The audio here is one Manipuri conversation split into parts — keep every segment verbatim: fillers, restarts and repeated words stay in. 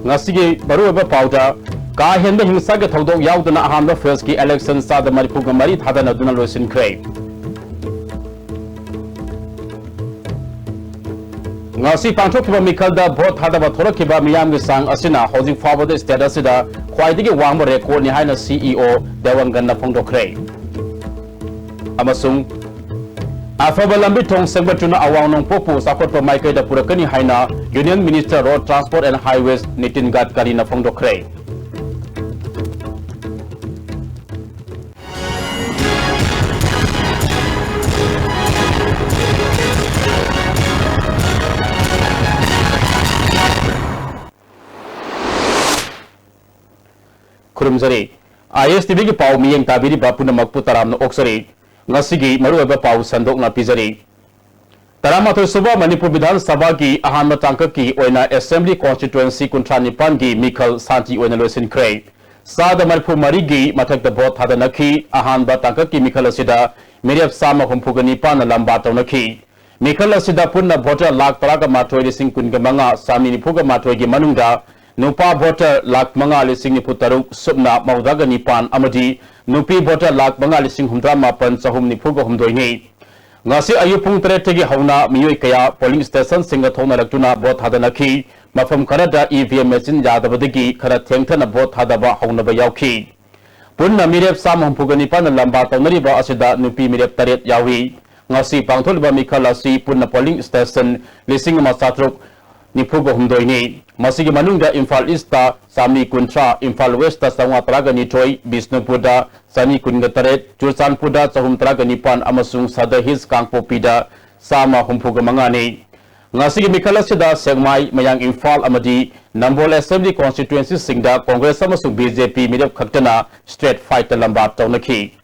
ꯉꯁꯤꯒꯤ ꯃꯔꯨꯑꯣꯏꯕ ꯄꯥꯎꯗ, ꯀꯥ ꯍꯦꯟꯕ ꯍꯤꯡꯁꯥꯒꯤ ꯊꯧꯗꯣꯛ ꯌꯥꯎꯗꯅ ꯑꯍꯥꯟꯕ ꯐꯦꯖꯀꯤ ꯏꯂꯦꯛꯁꯟ ꯆꯥꯗ ꯃꯔꯤꯐꯨꯒ ꯃꯔꯤ ꯊꯥꯗꯅꯗꯨꯅ ꯂꯣꯏꯁꯤꯟꯈ꯭ꯔꯦ꯫ ꯉꯁꯤ ꯄꯥꯡꯊꯣꯛꯈꯤꯕ ꯃꯤꯈꯜꯗ ꯚꯣꯠ ꯊꯥꯗꯕ ꯊꯣꯔꯛꯈꯤꯕ ꯃꯤꯌꯥꯝꯒꯤ ꯆꯥꯡ ꯑꯁꯤꯅ ꯍꯧꯖꯤꯛ ꯐꯥꯎꯕꯗ ꯁ꯭ꯇꯦꯠ ꯑꯁꯤꯗ ꯈ꯭ꯋꯥꯏꯗꯒꯤ ꯋꯥꯡꯕ ꯔꯦꯀꯣꯔꯗꯅꯤ ꯍꯥꯏꯅ ꯁꯤꯏꯑꯣ ꯗꯦꯋꯥꯡꯒꯟꯅ ꯐꯣꯡꯗꯣꯛꯈ꯭ꯔꯦ꯫ ꯑꯃꯁꯨꯡ ꯑꯐꯕ ꯂꯝꯕꯤ ꯊꯣꯡ ꯁꯦꯝꯒꯠꯇꯨꯅ ꯑꯋꯥꯡ ꯅꯣꯡꯄꯣꯛꯄꯨ ꯆꯥꯎꯈꯠꯄ ꯃꯥꯏꯀꯩꯗ ꯄꯨꯔꯛꯀꯅꯤ ꯍꯥꯏꯅ Union Minister Road Transport and Highways Nitin ꯒꯗꯀꯔꯤꯅ ꯐꯣꯡꯗꯣꯛꯈ꯭ꯔꯦ꯫ ꯈꯨꯔꯨꯝꯖꯔꯤ꯫ ISTVꯒꯤ ꯄꯥꯎ ꯃꯤꯠꯌꯦꯡ ꯇꯥꯕꯤꯔꯤꯕ ꯄꯨꯝꯅꯃꯛꯄꯨ ꯇꯔꯥꯝꯅ ꯑꯣꯛꯆꯔꯤ꯫ ꯉꯁꯤꯒꯤ ꯃꯔꯨꯑꯣꯏꯕ ꯄꯥꯎ ꯁꯟꯗꯣꯛꯅ ꯄꯤꯖꯔꯤ꯫ ꯇꯔꯥꯃꯥꯊꯣꯏ ꯁꯨꯕ ꯃꯅꯤꯄꯨꯔ ꯕꯤꯙꯥꯟ ꯁꯚꯥꯒꯤ ꯑꯍꯥꯟꯕ ꯇꯥꯡꯀꯛꯀꯤ ꯑꯣꯏꯅ Assembly Constituency ꯀꯨꯟꯊ꯭ꯔꯥ ꯅꯤꯄꯥꯟꯒꯤ ꯃꯤꯈꯜ ꯁꯥꯟꯇꯤ ꯑꯣꯏꯅ ꯂꯣꯏꯁꯤꯟꯈ꯭ꯔꯦ꯫ ꯆꯥꯗ ꯃꯔꯤꯐꯨ ꯃꯔꯤꯒꯤ ꯃꯊꯛꯇ ꯚꯣꯠ ꯊꯥꯗꯅꯈꯤ꯫ ꯑꯍꯥꯟꯕ ꯇꯥꯡꯀꯛꯀꯤ ꯃꯤꯈꯜ ꯑꯁꯤꯗ ꯃꯤꯔꯦꯞ ꯆꯥꯝꯃ ꯍꯨꯝꯐꯨꯒ ꯅꯤꯄꯥꯟꯅ ꯂꯝꯕꯥ ꯇꯧꯅꯈꯤ꯫ ꯃꯤꯈꯜ ꯑꯁꯤꯗ ꯄꯨꯟꯅ ꯚꯣꯇꯔ ꯂꯥꯈ ꯇꯔꯥꯒ ꯃꯥꯊꯣꯏ ꯂꯤꯁꯤꯡ ꯀꯨꯟꯒ ꯃꯉꯥ ꯆꯥꯃꯔꯤ ꯅꯤꯐꯨꯒ ꯃꯥꯊꯣꯏꯒꯤ ꯃꯅꯨꯡꯗ ꯅꯨꯄꯥ ꯚꯣꯇꯔ ꯂꯥꯈ ꯃꯉꯥ ꯂꯤꯁꯤꯡ ꯅꯤꯐꯨ ꯇꯔꯨꯛ ꯁꯨꯞꯅ ꯃꯧꯗ꯭ꯔꯥꯒ ꯅꯤꯄꯥꯟ ꯑꯃꯗꯤ ꯅꯨꯄꯤ ꯚꯣꯇꯔ ꯂꯥꯈ ꯃꯉꯥ ꯂꯤꯁꯤꯡ ꯍꯨꯝꯗ꯭ꯔꯥ ꯃꯥꯄꯟ ꯆꯍꯨꯝ ꯅꯤꯐꯨꯒ ꯍꯨꯝꯗꯣꯏꯅꯤ꯫ ꯉꯁꯤ ꯑꯌꯨꯛ ꯄꯨꯡ ꯇꯔꯦꯠꯇꯒꯤ ꯍꯧꯅ ꯃꯤꯑꯣꯏ ꯀꯌꯥ ꯄꯣꯂꯤꯡ ꯁ꯭ꯇꯦꯁꯟꯁꯤꯡꯗ ꯊꯣꯛꯅꯔꯛꯇꯨꯅ ꯚꯣꯠ ꯊꯥꯗꯅꯈꯤ꯫ ꯃꯐꯝ ꯈꯔꯗ EVM ꯃꯦꯆꯤꯟ ꯌꯥꯗꯕꯗꯒꯤ ꯈꯔ ꯊꯦꯡꯊꯅ ꯚꯣꯠ ꯊꯥꯗꯕ ꯍꯧꯅꯕ ꯌꯥꯎꯈꯤ꯫ ꯄꯨꯟꯅ ꯃꯤꯔꯦꯞ ꯆꯥꯝꯃ ꯍꯨꯝꯐꯨꯒ ꯅꯤꯄꯥꯟꯅ ꯂꯝꯕꯥ ꯇꯧꯅꯔꯤꯕ ꯑꯁꯤꯗ ꯅꯨꯄꯤ ꯃꯤꯔꯦꯞ ꯇꯔꯦꯠ ꯌꯥꯎꯏ꯫ ꯉꯁꯤ ꯄꯥꯡꯊꯣꯛꯂꯤꯕ ꯃꯤꯈꯜ ꯑꯁꯤ ꯄꯨꯟꯅ ꯄꯣꯂꯤꯡ ꯁ꯭ꯇꯦꯁꯟ ꯂꯤꯁꯤꯡ ꯑꯃ ꯆꯥꯇ꯭ꯔꯨꯛ ꯅꯤꯐꯨꯒ ꯍꯨꯝꯗꯣꯏꯅꯤ꯫ ꯃꯁꯤꯒꯤ ꯃꯅꯨꯡꯗ ꯏꯝꯐꯥꯜ ꯏꯁꯇ ꯆꯥꯃꯔꯤ ꯀꯨꯟꯊ꯭ꯔꯥ, ꯏꯝꯐꯥꯜ ꯋꯦꯁꯇ ꯆꯥꯝꯃꯉꯥ ꯇꯔꯥꯒ ꯅꯤꯊꯣꯏ, ꯕꯤꯁꯅꯨꯄꯨꯔꯗ ꯆꯥꯅꯤ ꯀꯨꯟꯒ ꯇꯔꯦꯠ, ꯆꯨꯔꯆꯥꯟꯄꯨꯔꯗ ꯆꯍꯨꯝ ꯇꯔꯥꯒ ꯅꯤꯄꯥꯟ ꯑꯃꯁꯨꯡ ꯁꯗꯔ ꯍꯤꯜꯁ ꯀꯥꯡꯄꯣꯛꯄꯤꯗ ꯆꯥꯝꯃ ꯍꯨꯝꯐꯨꯒ ꯃꯉꯥꯅꯤ꯫ ꯉꯁꯤꯒꯤ ꯃꯤꯈꯜ ꯑꯁꯤꯗ ꯁꯦꯛꯃꯥꯏ, ꯃꯌꯥꯡ ꯏꯝꯐꯥꯜ ꯑꯃꯗꯤ ꯅꯝꯕꯣꯜ Assembly Constituencyꯁꯤꯡꯗ ꯀꯣꯡꯒ꯭ꯔꯦꯁ ꯑꯃꯁꯨꯡ BJP ꯃꯤꯔꯦꯞ ꯈꯛꯇꯅ straight fightꯇ ꯂꯝꯕꯥ ꯇꯧꯅꯈꯤ꯫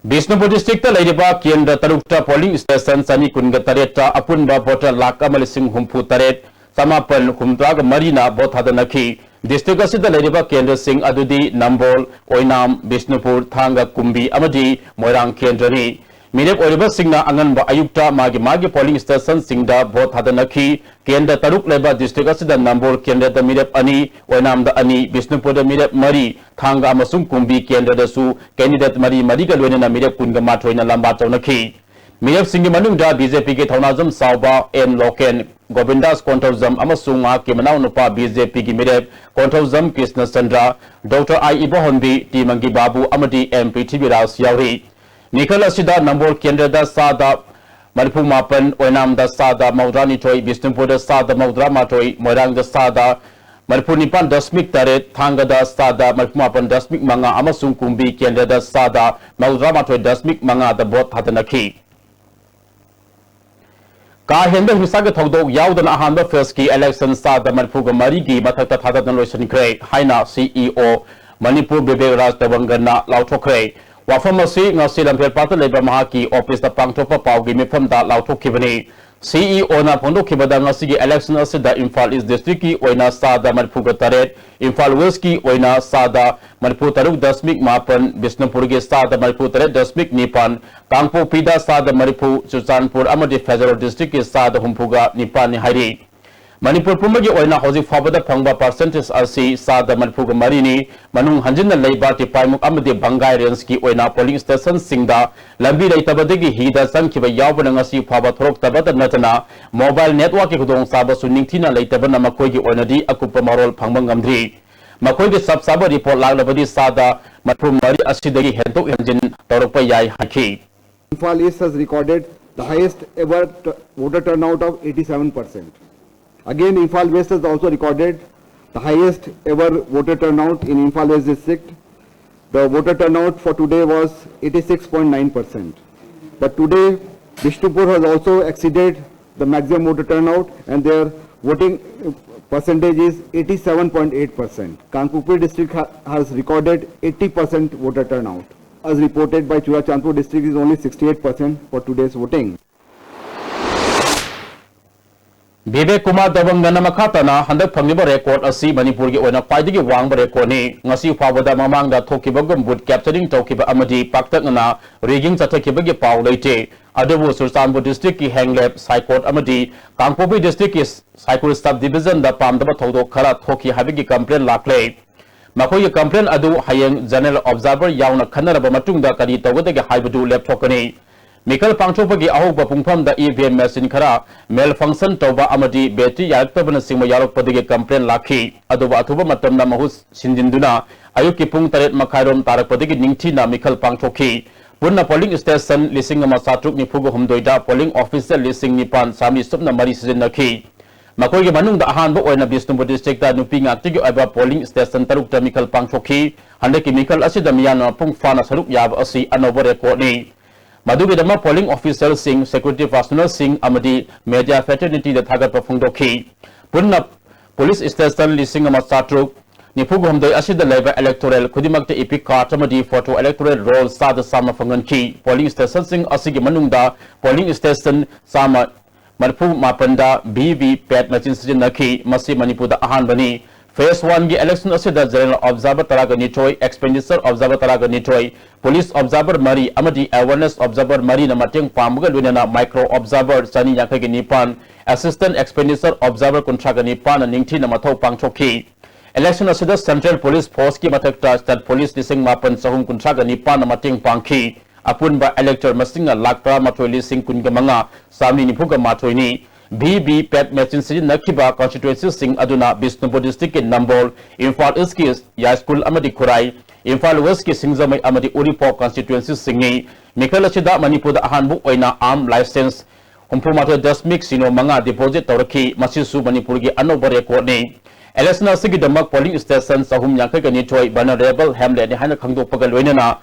ꯕꯤꯁꯅꯨꯄꯨꯔ districtꯇ ꯂꯩꯔꯤꯕ ꯀꯦꯟꯗ꯭ꯔ ꯇꯔꯨꯛꯇ ꯄꯣꯂꯤꯡ ꯁ꯭ꯇꯦꯁꯟ ꯆꯥꯅꯤ ꯀꯨꯟꯒ ꯇꯔꯦꯠꯇ ꯑꯄꯨꯟꯕ ꯚꯣꯇꯔ ꯂꯥꯈ ꯑꯃ ꯂꯤꯁꯤꯡ ꯍꯨꯝꯐꯨ ꯇꯔꯦꯠ ꯆꯃꯥꯄꯟ ꯍꯨꯝꯗ꯭ꯔꯥꯒ ꯃꯔꯤꯅ ꯚꯣꯠ ꯊꯥꯗꯅꯈꯤ꯫ District ꯑꯁꯤꯗ ꯂꯩꯔꯤꯕ ꯀꯦꯟꯗ꯭ꯔꯁꯤꯡ ꯑꯗꯨꯗꯤ ꯅꯝꯕꯣꯜ, ꯑꯣꯏꯅꯥꯝ, ꯕꯤꯁꯅꯨꯄꯨꯔ, ꯊꯥꯡꯒ, ꯀꯨꯝꯕꯤ ꯑꯃꯗꯤ ꯃꯣꯏꯔꯥꯡ ꯀꯦꯟꯗ꯭ꯔꯅꯤ꯫ ꯃꯤꯔꯦꯞ ꯑꯣꯏꯔꯤꯕꯁꯤꯡꯅ ꯑꯉꯟꯕ ꯑꯌꯨꯛꯇ ꯃꯥꯒꯤ ꯃꯥꯒꯤ polling stationꯁꯤꯡꯗ vote ꯊꯥꯗꯅꯈꯤ꯫ ꯀꯦꯟꯗ꯭ꯔ ꯇꯔꯨꯛ ꯂꯩꯕ district ꯑꯁꯤꯗ ꯅꯝꯕꯣꯜ ꯀꯦꯟꯗ꯭ꯔꯗ ꯃꯤꯔꯦꯞ ꯑꯅꯤ, ꯑꯣꯏꯅꯥꯝꯗ ꯑꯅꯤ, ꯕꯤꯁꯅꯨꯄꯨꯔꯗ ꯃꯤꯔꯦꯞ ꯃꯔꯤ, ꯊꯥꯡꯒ ꯑꯃꯁꯨꯡ ꯀꯨꯝꯕꯤ ꯀꯦꯟꯗ꯭ꯔꯗꯁꯨ candidate ꯃꯔꯤ ꯃꯔꯤꯒ ꯂꯣꯏꯅꯅ ꯃꯤꯔꯦꯞ ꯀꯨꯟꯒ ꯃꯥꯊꯣꯏꯅ ꯂꯝꯕꯥ ꯇꯧꯅꯈꯤ꯫ ꯃꯤꯔꯦꯞꯁꯤꯡꯒꯤ ꯃꯅꯨꯡꯗ BJPꯒꯤ ꯊꯧꯅꯥꯖꯝ ꯆꯥꯎꯕ ꯑꯦꯟ ꯂꯣꯀꯦꯟ, ꯒꯣꯕꯤꯟꯗꯥꯁ ꯀꯣꯟꯊꯧꯖꯝ ꯑꯃꯁꯨꯡ ꯃꯍꯥꯛꯀꯤ ꯃꯅꯥꯎꯅꯨꯄꯥ BJPꯒꯤ ꯃꯤꯔꯦꯞ ꯀꯣꯟꯊꯧꯖꯝ ꯀ꯭ꯔꯤꯁꯅꯆꯟꯗ꯭ꯔ, ꯗꯣꯛꯇꯔ ꯑꯥꯏ ꯏꯕꯣꯍꯟꯕꯤ, ꯇꯤ ꯃꯪꯒꯤ ꯕꯥꯕꯨ ꯑꯃꯗꯤ ꯑꯦꯝ ꯄ꯭ꯔꯤꯊꯤꯕꯤꯔꯥꯖ ꯌꯥꯎꯔꯤ꯫ ꯃꯤꯈꯜ ꯑꯁꯤꯗ ꯅꯝꯕꯣꯜ ꯀꯦꯟꯗ꯭ꯔꯗ ꯆꯥꯗ ꯃꯔꯤꯐꯨ ꯃꯥꯄꯟ, ꯑꯣꯏꯅꯥꯝꯗ ꯆꯥꯗ ꯃꯧꯗ꯭ꯔꯥ ꯅꯤꯊꯣꯏ, ꯕꯤꯁꯅꯨꯄꯨꯔꯗ ꯆꯥꯗ ꯃꯧꯗ꯭ꯔꯥ ꯃꯥꯊꯣꯏ, ꯃꯣꯏꯔꯥꯡꯗ ꯆꯥꯗ ꯃꯔꯤꯐꯨ ꯅꯤꯄꯥꯟ ꯗꯁꯃꯤꯛ ꯇꯔꯦꯠ, ꯊꯥꯡꯒꯗ ꯆꯥꯗ ꯃꯔꯤꯐꯨ ꯃꯥꯄꯟ ꯗꯁꯃꯤꯛ ꯃꯉꯥ ꯑꯃꯁꯨꯡ ꯀꯨꯝꯕꯤ ꯀꯦꯟꯗ꯭ꯔꯗ ꯆꯥꯗ ꯃꯧꯗ꯭ꯔꯥ ꯃꯥꯊꯣꯏ ꯗꯁꯃꯤꯛ ꯃꯉꯥꯗ vote ꯊꯥꯗꯅꯈꯤ꯫ ꯀꯥ ꯍꯦꯟꯕ ꯍꯤꯡꯁꯥꯒꯤ ꯊꯧꯗꯣꯛ ꯌꯥꯎꯗꯅ ꯑꯍꯥꯟꯕ phaseꯀꯤ election ꯆꯥꯗ ꯃꯔꯤꯐꯨꯒ ꯃꯔꯤꯒꯤ ꯃꯊꯛꯇ ꯊꯥꯗꯗꯨꯅ ꯂꯣꯏꯁꯤꯟꯈ꯭ꯔꯦ ꯍꯥꯏꯅ CEO ꯃꯅꯤꯄꯨꯔ ꯕꯤꯕꯦꯛ ꯔꯥꯖ ꯇꯋꯪꯒꯟꯅ ꯂꯥꯎꯊꯣꯛꯈ꯭ꯔꯦ꯫ ꯋꯥꯐꯝ ꯑꯁꯤ ꯉꯁꯤ ꯂꯝꯐꯦꯜꯄꯥꯠꯇ ꯂꯩꯕ ꯃꯍꯥꯛꯀꯤ officeꯇ ꯄꯥꯡꯊꯣꯛꯄ ꯄꯥꯎꯒꯤ ꯃꯤꯐꯝꯗ ꯂꯥꯎꯊꯣꯛꯈꯤꯕꯅꯤ꯫ CEOꯅ ꯐꯣꯡꯗꯣꯛꯈꯤꯕꯗ ꯉꯁꯤꯒꯤ election ꯑꯁꯤꯗ ꯏꯝꯐꯥꯜ East districtꯀꯤ ꯑꯣꯏꯅ ꯆꯥꯗ ꯃꯔꯤꯐꯨꯒ ꯇꯔꯦꯠ, ꯏꯝꯐꯥꯜ Westꯀꯤ ꯑꯣꯏꯅ ꯆꯥꯗ ꯃꯔꯤꯐꯨ ꯇꯔꯨꯛ ꯗꯁꯃꯤꯛ ꯃꯥꯄꯟ, ꯕꯤꯁꯅꯨꯄꯨꯔꯒꯤ ꯆꯥꯗ ꯃꯔꯤꯐꯨ ꯇꯔꯦꯠ ꯗꯁꯃꯤꯛ ꯅꯤꯄꯥꯟ, ꯀꯥꯡꯄꯣꯛꯄꯤꯗ ꯆꯥꯗ ꯃꯔꯤꯐꯨ, ꯆꯨꯔꯆꯥꯟꯄꯨꯔ ꯑꯃꯗꯤ ꯐꯦꯖꯥꯔꯣꯜ districtꯀꯤ ꯆꯥꯗ ꯍꯨꯝꯐꯨꯒ ꯅꯤꯄꯥꯟꯅꯤ ꯍꯥꯏꯔꯤ꯫ ꯃꯅꯤꯄꯨꯔ ꯄꯨꯝꯕꯒꯤ ꯑꯣꯏꯅ ꯍꯧꯖꯤꯛ ꯐꯥꯎꯕꯗ ꯐꯪꯕ percentage ꯑꯁꯤ ꯆꯥꯗ ꯃꯔꯤꯐꯨꯒ ꯃꯔꯤꯅꯤ꯫ ꯃꯅꯨꯡ ꯍꯟꯖꯤꯟꯅ ꯂꯩꯕ ꯇꯤꯄꯥꯏꯃꯨꯛ ꯑꯃꯗꯤ ꯕꯪꯒꯥꯏ rangeꯀꯤ ꯑꯣꯏꯅ polling stationꯁꯤꯡꯗ ꯂꯝꯕꯤ ꯂꯩꯇꯕꯗꯒꯤ ꯍꯤꯗ ꯆꯪꯈꯤꯕ ꯌꯥꯎꯕꯅ ꯉꯁꯤ ꯐꯥꯎꯕ ꯊꯣꯔꯛꯇꯕꯇ ꯅꯠꯇꯅ mobile networkꯀꯤ ꯈꯨꯗꯣꯡꯆꯥꯕꯁꯨ ꯅꯤꯡꯊꯤꯅ ꯂꯩꯇꯕꯅ ꯃꯈꯣꯏꯒꯤ ꯑꯣꯏꯅꯗꯤ ꯑꯀꯨꯞꯄ ꯃꯔꯣꯜ ꯐꯪꯕ ꯉꯝꯗ꯭ꯔꯤ꯫ ꯃꯈꯣꯏꯒꯤ ꯆꯞ ꯆꯥꯕ report ꯂꯥꯛꯂꯕꯗꯤ ꯆꯥꯗ ꯃꯔꯤꯐꯨ ꯃꯔꯤ ꯑꯁꯤꯗꯒꯤ ꯍꯦꯟꯗꯣꯛ ꯍꯦꯟꯖꯤꯟ ꯇꯧꯔꯛꯄ ꯌꯥꯏ ꯍꯥꯏꯈꯤ꯫ Imphal East has recorded the highest ever t-, voter turnout of eighty-seven percent. Again, Imphal West has also recorded the highest ever voter turnout in Imphal West district. The voter turnout for today was eighty-six point nine percent. But today, Bishnupur has also exceeded the maximum voter turnout, and their voting percentage is eighty-seven point eight percent. Kangpokpi district ha-, has recorded eighty percent voter turnout. As reported by Churachandpur district, is only sixty-eight percent for today's voting. Bibek Kumar ꯗꯕꯪꯒꯅ ꯃꯈꯥ ꯇꯥꯅ ꯍꯟꯗꯛ ꯐꯪꯂꯤꯕ ꯔꯦꯀꯣꯔꯗ ꯑꯁꯤ ꯃꯅꯤꯄꯨꯔꯒꯤ ꯑꯣꯏꯅ ꯈ꯭ꯋꯥꯏꯗꯒꯤ ꯋꯥꯡꯕ ꯔꯦꯀꯣꯔꯗꯅꯤ꯫ ꯉꯁꯤ ꯐꯥꯎꯕꯗ ꯃꯃꯥꯡꯗ ꯊꯣꯛꯈꯤꯕꯒꯨꯝ ꯕꯨꯠ ꯀꯦꯞꯆꯔꯤꯡ ꯇꯧꯈꯤꯕ ꯑꯃꯗꯤ ꯄꯥꯛꯇꯛꯅꯅ ꯔꯤꯒꯤꯡ ꯆꯠꯊꯈꯤꯕꯒꯤ ꯄꯥꯎ ꯂꯩꯇꯦ꯫ ꯑꯗꯨꯕꯨ ꯆꯨꯔꯆꯥꯟꯄꯨꯔ ꯗꯤꯁꯇ꯭ꯔꯤꯛꯀꯤ ꯍꯦꯡꯂꯦꯞ ꯁꯥꯏꯀꯣꯠ ꯑꯃꯗꯤ ꯀꯥꯡꯄꯣꯛꯄꯤ ꯗꯤꯁꯇ꯭ꯔꯤꯛꯀꯤ ꯁꯥꯏꯀꯨꯜ ꯁꯕ ꯗꯤꯕꯤꯖꯟꯗ ꯄꯥꯝꯗꯕ ꯊꯧꯗꯣꯛ ꯈꯔ ꯊꯣꯛꯈꯤ ꯍꯥꯏꯕꯒꯤ ꯀꯝꯄ꯭ꯂꯦꯟ ꯂꯥꯛꯂꯦ꯫ ꯃꯈꯣꯏꯒꯤ ꯀꯝꯄ꯭ꯂꯦꯟ ꯑꯗꯨ ꯍꯌꯦꯡ ꯖꯦꯅꯔꯦꯜ ꯑꯣꯕꯖꯥꯔꯚꯔ ꯌꯥꯎꯅ ꯈꯟꯅꯔꯕ ꯃꯇꯨꯡꯗ ꯀꯔꯤ ꯇꯧꯒꯗꯒꯦ ꯍꯥꯏꯕꯗꯨ ꯂꯦꯞꯊꯣꯛꯀꯅꯤ꯫ ꯃꯤꯈꯜ ꯄꯥꯡꯊꯣꯛꯄꯒꯤ ꯑꯍꯧꯕ ꯄꯨꯡꯐꯝꯗ ꯏ ꯚꯤ ꯑꯦꯝ ꯃꯦꯁꯤꯟ ꯈꯔ ꯃꯦꯜ ꯐꯪꯁꯟ ꯇꯧꯕ ꯑꯃꯗꯤ ꯕꯦꯇ꯭ꯔꯤ ꯌꯥꯔꯛꯇꯕꯅꯆꯤꯡꯕ ꯌꯥꯎꯔꯛꯄꯗꯒꯤ ꯀꯝꯄ꯭ꯂꯦꯟ ꯂꯥꯛꯈꯤ꯫ ꯑꯗꯨꯕꯨ ꯑꯊꯨꯕ ꯃꯇꯝꯗ ꯃꯍꯨꯠ ꯁꯤꯟꯖꯤꯟꯗꯨꯅ ꯑꯌꯨꯛꯀꯤ ꯄꯨꯡ ꯇꯔꯦꯠ ꯃꯈꯥꯏꯔꯣꯝ ꯇꯥꯔꯛꯄꯗꯒꯤ ꯅꯤꯡꯊꯤꯅ ꯃꯤꯈꯜ ꯄꯥꯡꯊꯣꯛꯈꯤ꯫ ꯄꯨꯟꯅ ꯄꯣꯂꯤꯡ ꯁ꯭ꯇꯦꯁꯟ ꯂꯤꯁꯤꯡ ꯑꯃ ꯆꯥꯇ꯭ꯔꯨꯛ ꯅꯤꯐꯨꯒ ꯍꯨꯝꯗꯣꯏꯗ ꯄꯣꯂꯤꯡ ꯑꯣꯐꯤꯁꯔ ꯂꯤꯁꯤꯡ ꯅꯤꯄꯥꯟ ꯆꯥꯃꯔꯤ ꯁꯨꯞꯅ ꯃꯔꯤ ꯁꯤꯖꯤꯟꯅꯈꯤ꯫ ꯃꯈꯣꯏꯒꯤ ꯃꯅꯨꯡꯗ ꯑꯍꯥꯟꯕ ꯑꯣꯏꯅ ꯕꯤꯁꯅꯨꯄꯨꯔ ꯗꯤꯁꯇ꯭ꯔꯤꯛꯇ ꯅꯨꯄꯤ ꯉꯥꯛꯇꯒꯤ ꯑꯣꯏꯕ ꯄꯣꯂꯤꯡ ꯁ꯭ꯇꯦꯁꯟ ꯇꯔꯨꯛꯇ ꯃꯤꯈꯜ ꯄꯥꯡꯊꯣꯛꯈꯤ꯫ ꯍꯟꯗꯛꯀꯤ ꯃꯤꯈꯜ ꯑꯁꯤꯗ ꯃꯤꯌꯥꯝꯅ ꯃꯄꯨꯡ ꯐꯥꯅ ꯁꯔꯨꯛ ꯌꯥꯕ ꯑꯁꯤ ꯑꯅꯧꯕ ꯔꯦꯀꯣꯔꯗꯅꯤ꯫ ꯃꯗꯨꯒꯤꯗꯃꯛ ꯄꯣꯂꯤꯡ ꯑꯣꯐꯤꯁꯔꯁꯤꯡ, ꯁꯦꯀ꯭ꯌꯨꯔꯤꯇꯤ ꯄꯥꯔꯁꯣꯅꯦꯜꯁꯤꯡ ꯑꯃꯗꯤ ꯃꯦꯗꯤꯌꯥ ꯐ꯭ꯔꯦꯇꯔꯅꯤꯇꯤꯗ ꯊꯥꯒꯠꯄ ꯐꯣꯡꯗꯣꯛꯈꯤ꯫ ꯄꯨꯟꯅ ꯄꯨꯂꯤꯁ ꯁ꯭ꯇꯦꯁꯟ ꯂꯤꯁꯤꯡ ꯑꯃ ꯆꯥꯇ꯭ꯔꯨꯛ ꯅꯤꯐꯨꯒ ꯍꯨꯝꯗꯣꯏ ꯑꯁꯤꯗ ꯂꯩꯕ ꯏꯂꯦꯛꯇꯣꯔꯦꯜ ꯈꯨꯗꯤꯡꯃꯛꯇ ꯏꯄꯤꯛ ꯀꯥꯔꯗ ꯑꯃꯗꯤ ꯐꯣꯇꯣ ꯏꯂꯦꯛꯇꯣꯔꯦꯜ ꯔꯣꯜ ꯆꯥꯗ ꯆꯥꯝꯃ ꯐꯪꯍꯟꯈꯤ꯫ ꯄꯣꯂꯤꯡ ꯁ꯭ꯇꯦꯁꯟꯁꯤꯡ ꯑꯁꯤꯒꯤ ꯃꯅꯨꯡꯗ ꯄꯣꯂꯤꯡ ꯁ꯭ꯇꯦꯁꯟ ꯆꯥꯝꯃ ꯃꯔꯤꯐꯨ ꯃꯥꯄꯟꯗ ꯚꯤ ꯚꯤ ꯄꯦꯠ ꯃꯦꯆꯤꯟ ꯁꯤꯖꯤꯟꯅꯈꯤ꯫ ꯃꯁꯤ ꯃꯅꯤꯄꯨꯔꯗ ꯑꯍꯥꯟꯕꯅꯤ꯫ ꯐꯦꯁ ꯋꯥꯟꯒꯤ ꯏꯂꯦꯛꯁꯟ ꯑꯁꯤꯗ ꯖꯦꯅꯔꯦꯜ ꯑꯣꯕꯖꯥꯔꯚꯔ ꯇꯔꯥꯒ ꯅꯤꯊꯣꯏ, ꯑꯦꯛꯁꯄꯦꯟꯗꯤꯆꯔ ꯑꯣꯕꯖꯥꯔꯚꯔ ꯇꯔꯥꯒ ꯅꯤꯊꯣꯏ, ꯄꯨꯂꯤꯁ ꯑꯣꯕꯖꯥꯔꯚꯔ ꯃꯔꯤ ꯑꯃꯗꯤ ꯑꯦꯋꯦꯔꯅꯦꯁ ꯑꯣꯕꯖꯥꯔꯚꯔ ꯃꯔꯤꯅ ꯃꯇꯦꯡ ꯄꯥꯡꯕꯒ ꯂꯣꯏꯅꯅ ꯃꯥꯏꯀ꯭ꯔꯣ ꯑꯣꯕꯖꯥꯔꯚꯔ ꯆꯅꯤ ꯌꯥꯡꯈꯩꯒ ꯅꯤꯄꯥꯟ, ꯑꯦꯁꯤꯁꯇꯦꯟꯠ ꯑꯦꯛꯁꯄꯦꯟꯗꯤꯆꯔ ꯑꯣꯕꯖꯥꯔꯚꯔ ꯀꯨꯟꯊ꯭ꯔꯥꯒ ꯅꯤꯄꯥꯟꯅ ꯅꯤꯡꯊꯤꯅ ꯃꯊꯧ ꯄꯥꯡꯊꯣꯛꯈꯤ꯫ ꯏꯂꯦꯛꯁꯟ ꯑꯁꯤꯗ ꯁꯦꯟꯇ꯭ꯔꯦꯜ ꯄꯨꯂꯤꯁ ꯐꯣꯔꯁꯀꯤ ꯃꯊꯛꯇ ꯁ꯭ꯇꯦꯠ ꯄꯨꯂꯤꯁ ꯂꯤꯁꯤꯡ ꯃꯥꯄꯟ ꯆꯍꯨꯝ ꯀꯨꯟꯊ꯭ꯔꯥꯒ ꯅꯤꯄꯥꯟꯅ ꯃꯇꯦꯡ ꯄꯥꯡꯈꯤ꯫ ꯑꯄꯨꯟꯕ ꯏꯂꯦꯛꯇꯔ ꯃꯁꯤꯡꯅ ꯂꯥꯈ ꯇꯔꯥꯃꯥꯊꯣꯏ ꯂꯤꯁꯤꯡ ꯀꯨꯟꯒ ꯃꯉꯥ ꯆꯥꯃꯔꯤ ꯅꯤꯐꯨꯒ ꯃꯥꯊꯣꯏꯅꯤ꯫ ꯚꯤ ꯚꯤ ꯄꯦꯠ ꯃꯦꯆꯤꯟ ꯁꯤꯖꯤꯟꯅꯈꯤꯕ ꯀꯟꯁꯇꯤꯇ꯭ꯋꯦꯟꯁꯤꯁꯤꯡ ꯑꯗꯨꯅ ꯕꯤꯁꯅꯨꯄꯨꯔ ꯗꯤꯁꯇ꯭ꯔꯤꯛꯀꯤ ꯅꯝꯕꯣꯜ, ꯏꯝꯐꯥꯜ ꯏꯁꯀꯤ ꯌꯥꯏꯁ꯭ꯀꯨꯜ ꯑꯃꯗꯤ ꯈꯨꯔꯥꯏ, ꯏꯝꯐꯥꯜ ꯋꯦꯁꯀꯤ ꯁꯤꯡꯖꯃꯩ ꯑꯃꯗꯤ ꯎꯔꯤꯄꯣꯛ ꯀꯟꯁꯇꯤꯇ꯭ꯋꯦꯟꯁꯤꯁꯤꯡꯅꯤ꯫ ꯃꯤꯈꯜ ꯑꯁꯤꯗ ꯃꯅꯤꯄꯨꯔꯗ ꯑꯍꯥꯟꯕ ꯑꯣꯏꯅ ꯑꯥꯔꯝ ꯂꯥꯏꯁꯦꯟꯁ ꯍꯨꯝꯐꯨ ꯃꯥꯊꯣꯏ ꯗꯁꯃꯤꯛ ꯁꯤꯅꯣ ꯃꯉꯥ ꯗꯤꯄꯣꯖꯤꯠ ꯇꯧꯔꯛꯈꯤ꯫ ꯃꯁꯤꯁꯨ ꯃꯅꯤꯄꯨꯔꯒꯤ ꯑꯅꯧꯕ ꯔꯦꯀꯣꯔꯗꯅꯤ꯫ ꯏꯂꯦꯛꯁꯟ ꯑꯁꯤꯒꯤꯗꯃꯛ ꯄꯣꯂꯤꯡ ꯁ꯭ꯇꯦꯁꯟ ꯆꯍꯨꯝ ꯌꯥꯡꯈꯩꯒ ꯅꯤꯊꯣꯏ ꯚꯜꯅꯔꯦꯕꯜ ꯍꯦꯝꯂꯦꯠꯅꯤ ꯍꯥꯏꯅ ꯈꯪꯗꯣꯛꯄꯒ ꯂꯣꯏꯅꯅ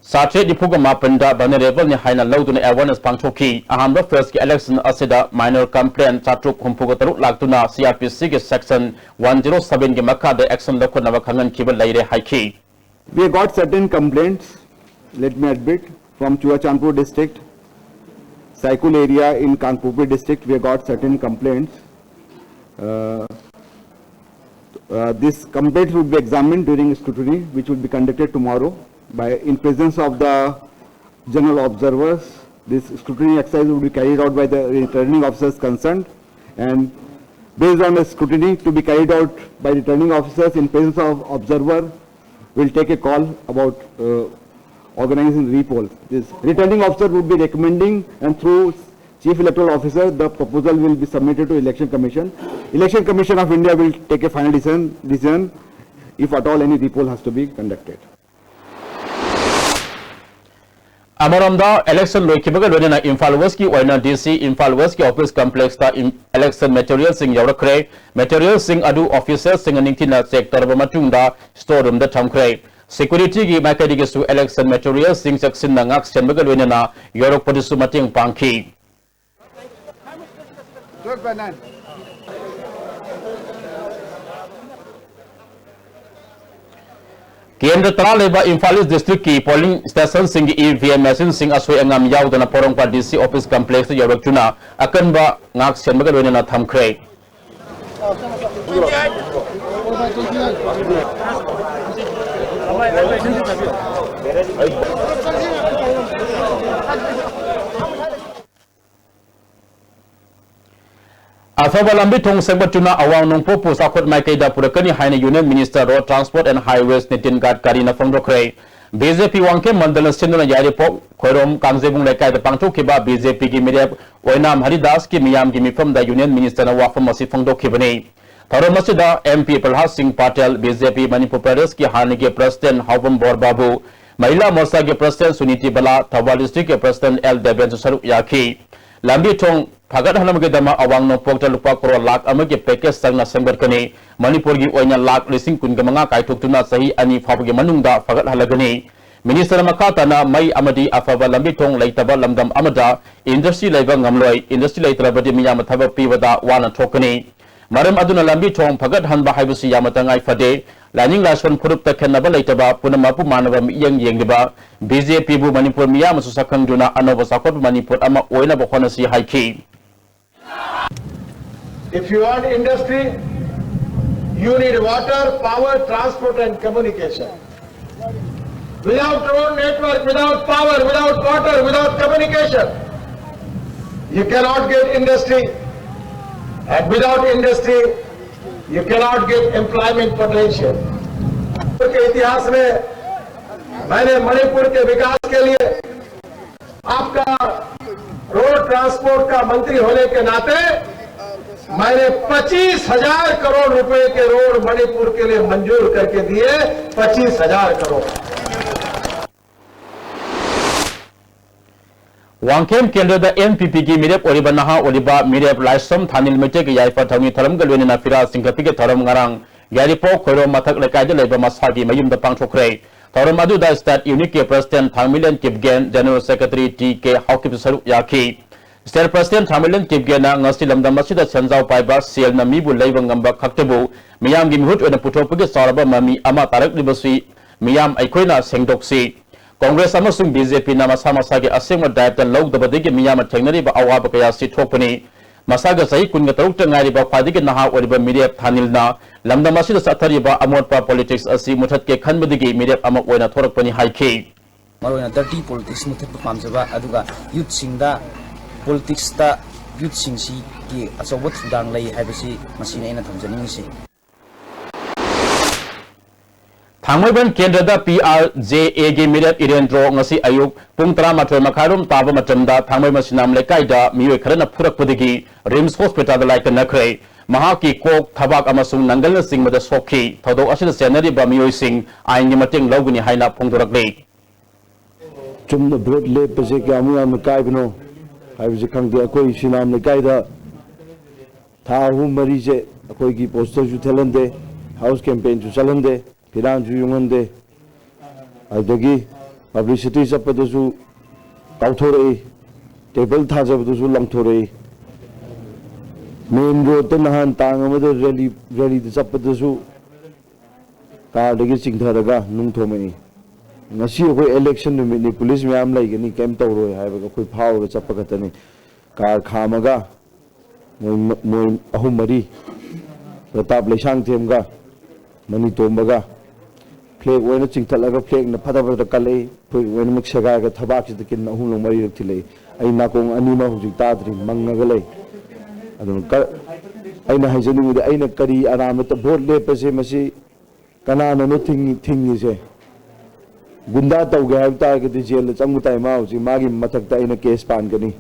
ꯆꯥꯇ꯭ꯔꯦꯠ ꯅꯤꯐꯨꯒ ꯃꯥꯄꯟꯗ ꯚꯜꯅꯔꯦꯕꯜꯅꯤ ꯍꯥꯏꯅ ꯂꯧꯗꯨꯅ ꯑꯦꯋꯥꯔꯅꯦꯁ ꯄꯥꯡꯊꯣꯛꯈꯤ꯫ ꯑꯍꯥꯟꯕ ꯐꯦꯖꯀꯤ ꯏꯂꯦꯛꯁꯟ ꯑꯁꯤꯗ ꯃꯥꯏꯅꯔ ꯀꯝꯄ꯭ꯂꯦꯟ ꯆꯥꯇ꯭ꯔꯨꯛ ꯍꯨꯝꯐꯨꯒ ꯇꯔꯨꯛ ꯂꯥꯛꯇꯨꯅ ꯁꯤ ꯑꯥꯔ ꯄꯤ ꯁꯤꯒꯤ ꯁꯦꯛꯁꯟ ꯋꯥꯟ ꯖꯤꯔꯣ ꯁꯚꯦꯟꯒꯤ ꯃꯈꯥꯗ ꯑꯦꯛꯁꯟ ꯂꯧꯈꯠꯅꯕ ꯈꯪꯍꯟꯈꯤꯕ ꯂꯩꯔꯦ ꯍꯥꯏꯈꯤ꯫ We got certain complaints, let me admit, from Churachandpur district, Saikul area in Kangpokpi district, we got certain complaints. Uh, uh, this complaint will be examined during scrutiny, which will be conducted tomorrow by in presence of the general observers. This scrutiny exercise will be carried out by the returning officers concerned, and based on the scrutiny to be carried out by returning officers in presence of observer, will take a call about uh, organizing repoll. This returning officer would be recommending, and through Chief Electoral Officer, the proposal will be submitted to Election Commission. Election Commission of India will take a final decision, decision if at all any repoll has to be conducted. ꯑꯃꯔꯣꯝꯗ, election ꯂꯣꯏꯈꯤꯕꯒ ꯂꯣꯏꯅꯅ ꯏꯝꯐꯥꯜ West ꯀꯤ ꯑꯣꯏꯅ D C ꯏꯝꯐꯥꯜ West ꯀꯤ office complex ꯇ ꯏꯝ-, election material ꯁꯤꯡ ꯌꯧꯔꯛꯈ꯭ꯔꯦ꯫ Material ꯁꯤꯡ ꯑꯗꯨ officer ꯁꯤꯡꯅ ꯅꯤꯡꯊꯤꯅ check ꯇꯧꯔꯕ ꯃꯇꯨꯡꯗ store room ꯗ ꯊꯝꯈ꯭ꯔꯦ꯫ Security ꯒꯤ ꯃꯥꯏꯀꯩꯗꯒꯤꯁꯨ election material ꯁꯤꯡ ꯆꯦꯛꯁꯤꯟꯅ ꯉꯥꯛ ꯁꯦꯟꯕꯒ ꯂꯣꯏꯅꯅ ꯌꯧꯔꯛꯄꯗꯁꯨ ꯃꯇꯦꯡ ꯄꯥꯡꯈꯤ꯫ ꯀꯦꯟꯗ꯭ꯔ ꯇꯔꯥ ꯂꯩꯕ ꯏꯝꯐꯥꯜ East district ꯀꯤ polling station ꯁꯤꯡꯒꯤ E V M machine ꯁꯤꯡ ꯑꯁꯣꯏ ꯑꯉꯥꯝ ꯌꯥꯎꯗꯅ ꯄꯣꯔꯣꯝꯄꯥꯠ D C office complex ꯇ ꯌꯧꯔꯛꯇꯨꯅ ꯑꯀꯟꯕ ꯉꯥꯛ ꯁꯦꯟꯕꯒ ꯂꯣꯏꯅꯅ ꯊꯝꯈ꯭ꯔꯦ꯫ ꯑꯐꯕ ꯂꯝꯕꯤ ꯊꯣꯡ ꯁꯦꯝꯒꯠꯇꯨꯅ ꯑꯋꯥꯡ ꯅꯣꯡꯄꯣꯛꯄꯨ ꯆꯥꯎꯈꯠ ꯃꯥꯏꯀꯩꯗ ꯄꯨꯔꯛꯀꯅꯤ ꯍꯥꯏꯅ Union Minister Road Transport and Highways Nitin ꯒꯗꯀꯥꯔꯤꯅ ꯐꯣꯡꯗꯣꯛꯈ꯭ꯔꯦ꯫ B J P Wangkhem ꯃꯟꯗꯜꯅ ꯁꯤꯟꯗꯨꯅ ꯌꯥꯏꯔꯤꯄꯣꯛ ꯈꯣꯏꯔꯣꯝ ꯀꯥꯡꯖꯩꯕꯨꯡ ꯂꯩꯀꯥꯏꯗ ꯄꯥꯡꯊꯣꯛꯈꯤꯕ B J P ꯒꯤ ꯃꯤꯔꯦꯞ ꯑꯣꯏꯅꯥꯝ ꯍꯔꯤꯗꯥꯁꯀꯤ ꯃꯤꯌꯥꯝꯒꯤ ꯃꯤꯐꯝꯗ Union Minister ꯅ ꯋꯥꯐꯝ ꯑꯁꯤ ꯐꯣꯡꯗꯣꯛꯈꯤꯕꯅꯤ꯫ ꯊꯧꯔꯝ ꯑꯁꯤꯗ M P ꯄ꯭ꯔꯍꯂꯥꯗ ꯁꯤꯡ ꯄꯥꯇꯦꯜ, B J P ꯃꯅꯤꯄꯨꯔ ꯄ꯭ꯔꯗꯦꯁꯀꯤ ꯍꯥꯟꯅꯒꯤ President ꯍꯥꯎꯕꯝ ꯕꯣꯔ ꯕꯥꯕꯨ, ꯃꯍꯤꯂꯥ ꯃꯣꯔꯆꯥꯒꯤ President ꯁꯨꯅꯤꯇꯤ ꯕꯂꯥ, ꯊꯧꯕꯥꯜ district ꯀꯤ President L ꯗꯦꯕꯦꯟꯁꯨ ꯁꯔꯨꯛ ꯌꯥꯈꯤ꯫ ꯂꯝꯕꯤ ꯊꯣꯡ ꯐꯒꯠꯍꯟꯅꯕꯒꯤꯗꯃꯛ ꯑꯋꯥꯡ ꯅꯣꯡꯄꯣꯛꯇ ꯂꯨꯄꯥ ꯀ꯭ꯔꯣꯔ ꯂꯥꯈ ꯑꯃꯒꯤ package ꯆꯪꯅ ꯁꯦꯝꯒꯠꯀꯅꯤ꯫ ꯃꯅꯤꯄꯨꯔꯒꯤ ꯑꯣꯏꯅ ꯂꯥꯈ ꯂꯤꯁꯤꯡ ꯀꯨꯟꯒ ꯃꯉꯥ ꯀꯥꯏꯊꯣꯛꯇꯨꯅ ꯆꯍꯤ ꯑꯅꯤ ꯐꯥꯎꯕꯒꯤ ꯃꯅꯨꯡꯗ ꯐꯒꯠꯍꯜꯂꯒꯅꯤ꯫ Minister ꯅ ꯃꯈꯥ ꯇꯥꯅ ꯃꯩ ꯑꯃꯗꯤ ꯑꯐꯕ ꯂꯝꯕꯤ ꯊꯣꯡ ꯂꯩꯇꯕ ꯂꯝꯗꯝ ꯑꯃꯗ industry ꯂꯩꯕ ꯉꯝꯂꯣꯏ, industry ꯂꯩꯇ꯭ꯔꯕꯗꯤ ꯃꯤꯌꯥꯝꯅ ꯊꯕꯛ ꯄꯤꯕꯗ ꯋꯥꯅ ꯊꯣꯛꯀꯅꯤ꯫ ꯃꯔꯝ ꯑꯗꯨꯅ ꯂꯝꯕꯤ ꯊꯣꯡ ꯐꯒꯠꯍꯟꯕ ꯍꯥꯏꯕꯁꯤ ꯌꯥꯝꯅ ꯇꯉꯥꯏ ꯐꯗꯦ꯫ ꯂꯥꯏꯅꯤꯡ ꯂꯥꯏꯁꯣꯟ ꯐꯨꯔꯨꯞꯇ ꯈꯦꯠꯅꯕ ꯂꯩꯇꯕ, ꯄꯨꯝꯅꯃꯛꯄꯨ ꯃꯥꯟꯅꯕ ꯃꯤꯠꯌꯦꯡ ꯌꯦꯡꯂꯤꯕ ꯕꯤ ꯖꯦ ꯄꯤꯕꯨ ꯃꯅꯤꯄꯨꯔ ꯃꯤꯌꯥꯝꯅꯁꯨ ꯁꯛꯈꯪꯗꯨꯅ ꯑꯅꯧꯕ ꯆꯥꯎꯈꯠꯄ ꯃꯅꯤꯄꯨꯔ ꯑꯃ ꯑꯣꯏꯅꯕ ꯍꯣꯠꯅꯁꯤ ꯍꯥꯏꯈꯤ꯫ If you want industry, you need water, power, transport and communication. Without road network, without power, without water, without communication, you cannot get industry. And without industry, you cannot get employment potential. के इतिहास में मैंने मणिपुर के विकास के लिए आपका रोड ट्रांसपोर्ट का मंत्री होने के नाते मैंने पच्चीस हजार करोड़ रुपए के रोड मणिपुर के लिए मंजूर करके दिए। पच्चीस हजार करोड़। ꯋꯥꯡꯈꯦꯝ ꯀꯦꯟꯗ꯭ꯔꯗ ꯑꯦꯟ ꯄꯤ ꯄꯤꯒꯤ ꯃꯤꯔꯦꯞ ꯑꯣꯏꯔꯤꯕ ꯅꯍꯥ ꯑꯣꯏꯔꯤꯕ ꯃꯤꯔꯦꯞ ꯂꯥꯏꯁ꯭ꯔꯝ ꯊꯥꯅꯤꯜ ꯃꯩꯇꯩꯒꯤ ꯌꯥꯏꯐ ꯊꯧꯅꯤ ꯊꯧꯔꯝꯒ ꯂꯣꯏꯅꯅ ꯐꯤꯔꯥ ꯆꯤꯡꯈꯠꯄꯒꯤ ꯊꯧꯔꯝ ꯉꯔꯥꯡ ꯌꯥꯏꯔꯤꯄꯣꯛ ꯈꯣꯏꯔꯣꯝ ꯃꯊꯛ ꯂꯩꯀꯥꯏꯗ ꯂꯩꯕ ꯃꯁꯥꯒꯤ ꯃꯌꯨꯝꯗ ꯄꯥꯡꯊꯣꯛꯈ꯭ꯔꯦ꯫ ꯊꯧꯔꯝ ꯑꯗꯨꯗ ꯁ꯭ꯇꯦꯠ ꯌꯨꯅꯤꯠꯀꯤ president Thangmilen Kipgen, general secretary T K ꯍꯥꯎꯀꯤꯞꯁꯨ ꯁꯔꯨꯛ ꯌꯥꯈꯤ꯫ ꯁ꯭ꯇꯦꯠ ꯄ꯭ꯔꯁꯤꯗꯦꯟꯠ ꯊꯥꯡꯃꯤꯂꯦꯟ ꯀꯤꯞꯒꯦꯟꯅ ꯉꯁꯤ ꯂꯝꯗꯝ ꯑꯁꯤꯗ ꯁꯦꯟꯖꯥꯎ ꯄꯥꯏꯕ ꯁꯦꯜꯅ ꯃꯤꯕꯨ ꯂꯩꯕ ꯉꯝꯕ ꯈꯛꯇꯕꯨ ꯃꯤꯌꯥꯝꯒꯤ ꯃꯤꯍꯨꯠ ꯑꯣꯏꯅ ꯄꯨꯊꯣꯛꯄꯒꯤ ꯆꯥꯎꯔꯕ ꯃꯃꯤ ꯑꯃ ꯇꯥꯔꯛꯂꯤꯕꯁꯤ ꯃꯤꯌꯥꯝ ꯑꯩꯈꯣꯏꯅ ꯁꯦꯡꯗꯣꯛꯁꯤ꯫ ꯀꯣꯡꯒ꯭ꯔꯦꯁ ꯑꯃꯁꯨꯡ ꯕꯤ ꯖꯦ ꯄꯤꯅ ꯃꯁꯥ ꯃꯁꯥꯒꯤ ꯑꯁꯦꯡꯕ ꯗꯥꯌꯤꯠꯕ ꯂꯧꯗꯕꯗꯒꯤ ꯃꯤꯌꯥꯝꯅ ꯊꯦꯡꯅꯔꯤꯕ ꯑꯋꯥꯕ ꯀꯌꯥꯁꯤ ꯊꯣꯛꯄꯅꯤ꯫ ꯃꯁꯥꯒ ꯆꯍꯤ ꯀꯨꯟꯒ ꯇꯔꯨꯛꯇ ꯉꯥꯏꯔꯤꯕ ꯈ꯭ꯋꯥꯏꯗꯒꯤ ꯅꯍꯥ ꯑꯣꯏꯔꯤꯕ ꯃꯤꯔꯦꯞ ꯊꯥꯅꯤꯜꯅ ꯂꯝꯗꯝ ꯑꯁꯤꯗ ꯆꯠꯊꯔꯤꯕ ꯑꯃꯣꯠꯄ ꯄꯣꯂꯤꯇꯤꯛꯁ ꯑꯁꯤ ꯃꯨꯊꯠꯀꯦ ꯈꯟꯕꯗꯒꯤ ꯃꯤꯔꯦꯞ ꯑꯃ ꯑꯣꯏꯅ ꯊꯣꯔꯛꯄꯅꯤ ꯍꯥꯏꯈꯤ꯫ ꯃꯔꯨꯑꯣꯏꯅ dirty politics ꯃꯨꯊꯠꯄ ꯄꯥꯝꯖꯕ ꯑꯗꯨꯒ youth ꯁꯤꯡꯗ politics ꯇ youth ꯁꯤꯡꯁꯤꯒꯤ ꯑꯆꯧꯕ ꯊꯧꯗꯥꯡ ꯂꯩ ꯍꯥꯏꯕꯁꯤ ꯃꯁꯤꯅꯤ ꯑꯩꯅ ꯊꯝꯖꯅꯤꯡꯉꯤꯁꯤ꯫ ꯊꯥꯡꯃꯩꯕꯟ ꯀꯦꯟꯗ꯭ꯔꯗ ꯄꯤ ꯑꯥꯔ ꯖꯦ ꯑꯦꯒꯤ ꯃꯤꯔꯦꯞ ꯏꯔꯦꯟꯗ꯭ꯔꯣ ꯉꯁꯤ ꯑꯌꯨꯛ ꯄꯨꯡ ꯇꯔꯥꯃꯥꯊꯣꯏ ꯃꯈꯥꯏꯔꯣꯝ ꯇꯥꯕ ꯃꯇꯝꯗ ꯊꯥꯡꯃꯩꯕꯟ ꯁꯤꯅꯥꯝ ꯂꯩꯀꯥꯏꯗ ꯃꯤꯑꯣꯏ ꯈꯔꯅ ꯐꯨꯔꯛꯄꯗꯒꯤ ꯔꯤꯝꯁ ꯍꯣꯁꯄꯤꯇꯥꯜꯗ ꯂꯥꯏꯀꯠꯅꯈ꯭ꯔꯦ꯫ ꯃꯍꯥꯛꯀꯤ ꯀꯣꯛ, ꯊꯕꯥꯛ ꯑꯃꯁꯨꯡ ꯅꯪꯒꯜꯅꯆꯤꯡꯕꯗ ꯁꯣꯛꯈꯤ꯫ ꯊꯧꯗꯣꯛ ꯑꯁꯤꯗ ꯆꯦꯟꯅꯔꯤꯕ ꯃꯤꯑꯣꯏꯁꯤꯡ ꯑꯥꯏꯟꯒꯤ ꯃꯇꯦꯡ ꯂꯧꯒꯅꯤ ꯍꯥꯏꯅ ꯐꯣꯡꯗꯣꯔꯛꯂꯤ꯫ ꯆꯨꯝꯅ vote ꯂꯦꯞꯄꯁꯦ ꯀꯌꯥꯃꯨꯛ ꯌꯥꯝꯅ ꯀꯥꯏꯕꯅꯣ ꯍꯥꯏꯕꯁꯦ ꯈꯪꯗꯦ꯫ ꯑꯩꯈꯣꯏ ꯁꯤꯅꯥꯝ ꯂꯩꯀꯥꯏꯗ ꯊꯥ ꯑꯍꯨꯝ ꯃꯔꯤꯁꯦ ꯑꯩꯈꯣꯏꯒꯤ poster ꯁꯨ ꯊꯦꯠꯍꯟꯗꯦ, house campaign ꯁꯨ ꯆꯠꯍꯟꯗꯦ, ꯐꯤꯔꯥꯟꯁꯨ ꯌꯨꯡꯍꯟꯗꯦ꯫ ꯑꯗꯨꯗꯒꯤ publicity ꯆꯠꯄꯗꯁꯨ ꯀꯥꯎꯊꯣꯔꯛꯏ, table ꯊꯥꯖꯕꯗꯨꯁꯨ ꯂꯪꯊꯣꯔꯛꯏ꯫ ꯃꯦꯟ ꯔꯣꯗꯇ ꯅꯍꯥꯟ ꯇꯥꯡ ꯑꯃꯗ ꯔꯦꯂꯤ, ꯔꯦꯂꯤꯗ ꯆꯠꯄꯗꯁꯨ ꯀꯥꯔꯗꯒꯤ ꯆꯤꯡꯊꯔꯒ ꯅꯨꯡ ꯊꯣꯝꯃꯛꯏ꯫ ꯉꯁꯤ ꯑꯩꯈꯣꯏ ꯏꯂꯦꯛꯁꯟ ꯅꯨꯃꯤꯠꯅꯤ, ꯄꯨꯂꯤꯁ ꯃꯌꯥꯝ ꯂꯩꯒꯅꯤ, ꯀꯩꯝ ꯇꯧꯔꯣꯏ ꯍꯥꯏꯕꯒ ꯑꯩꯈꯣꯏ ꯐꯥꯎꯔꯒ ꯆꯠꯄ ꯈꯛꯇꯅꯤ꯫ ꯀꯥꯔ ꯈꯥꯝꯃꯒ ꯃꯣꯏ, ꯃꯣꯏ ꯑꯍꯨꯝ ꯃꯔꯤ, ꯄ꯭ꯔꯇꯥꯞ ꯂꯩꯁꯥꯡꯊꯦꯝꯒ ꯃꯅꯤꯇꯣꯝꯕꯒ ꯐ꯭ꯂꯦꯛ ꯑꯣꯏꯅ ꯆꯤꯡꯊꯠꯂꯒ ꯐ꯭ꯂꯦꯛꯅ ꯐꯠꯇ ꯐꯠꯇ ꯀꯜꯂꯛꯏ꯫ ꯐꯨꯔꯤꯠ ꯂꯣꯏꯅꯃꯛ ꯁꯦꯒꯥꯏꯔꯒ ꯊꯕꯥꯛꯁꯤꯗ ꯀꯤꯟ ꯑꯍꯨꯝꯂꯛ ꯃꯔꯤꯔꯛ ꯊꯤꯜꯂꯛꯏ꯫ ꯑꯩ ꯅꯥꯀꯣꯡ ꯑꯅꯤꯃꯛ ꯍꯧꯖꯤꯛ ꯇꯥꯗ꯭ꯔꯤ, ꯃꯪꯉꯒ ꯂꯩ꯫ ꯑꯗꯨꯅ ꯀ-, ꯑꯩꯅ ꯍꯥꯏꯖꯅꯤꯡꯕꯗꯤ, ꯑꯩꯅ ꯀꯔꯤ ꯑꯔꯥꯟꯕ ꯇ-, ꯚꯣꯠ ꯂꯦꯞꯄꯁꯦ ꯃꯁꯤ ꯀꯅꯥꯅꯅꯣ ꯊꯤꯡꯉꯤ-, ꯊꯤꯡꯉꯤꯁꯦ? ꯒꯨꯟꯗꯥ ꯇꯧꯒꯦ ꯍꯥꯏꯕ ꯇꯥꯔꯒꯗꯤ ꯖꯦꯜꯗ ꯆꯪꯕ ꯇꯥꯏ꯫ ꯃꯥ ꯍꯧꯖꯤꯛ ꯃꯥꯒꯤ ꯃꯊꯛꯇ ꯑꯩꯅ case ꯄꯥꯟꯒꯅꯤ꯫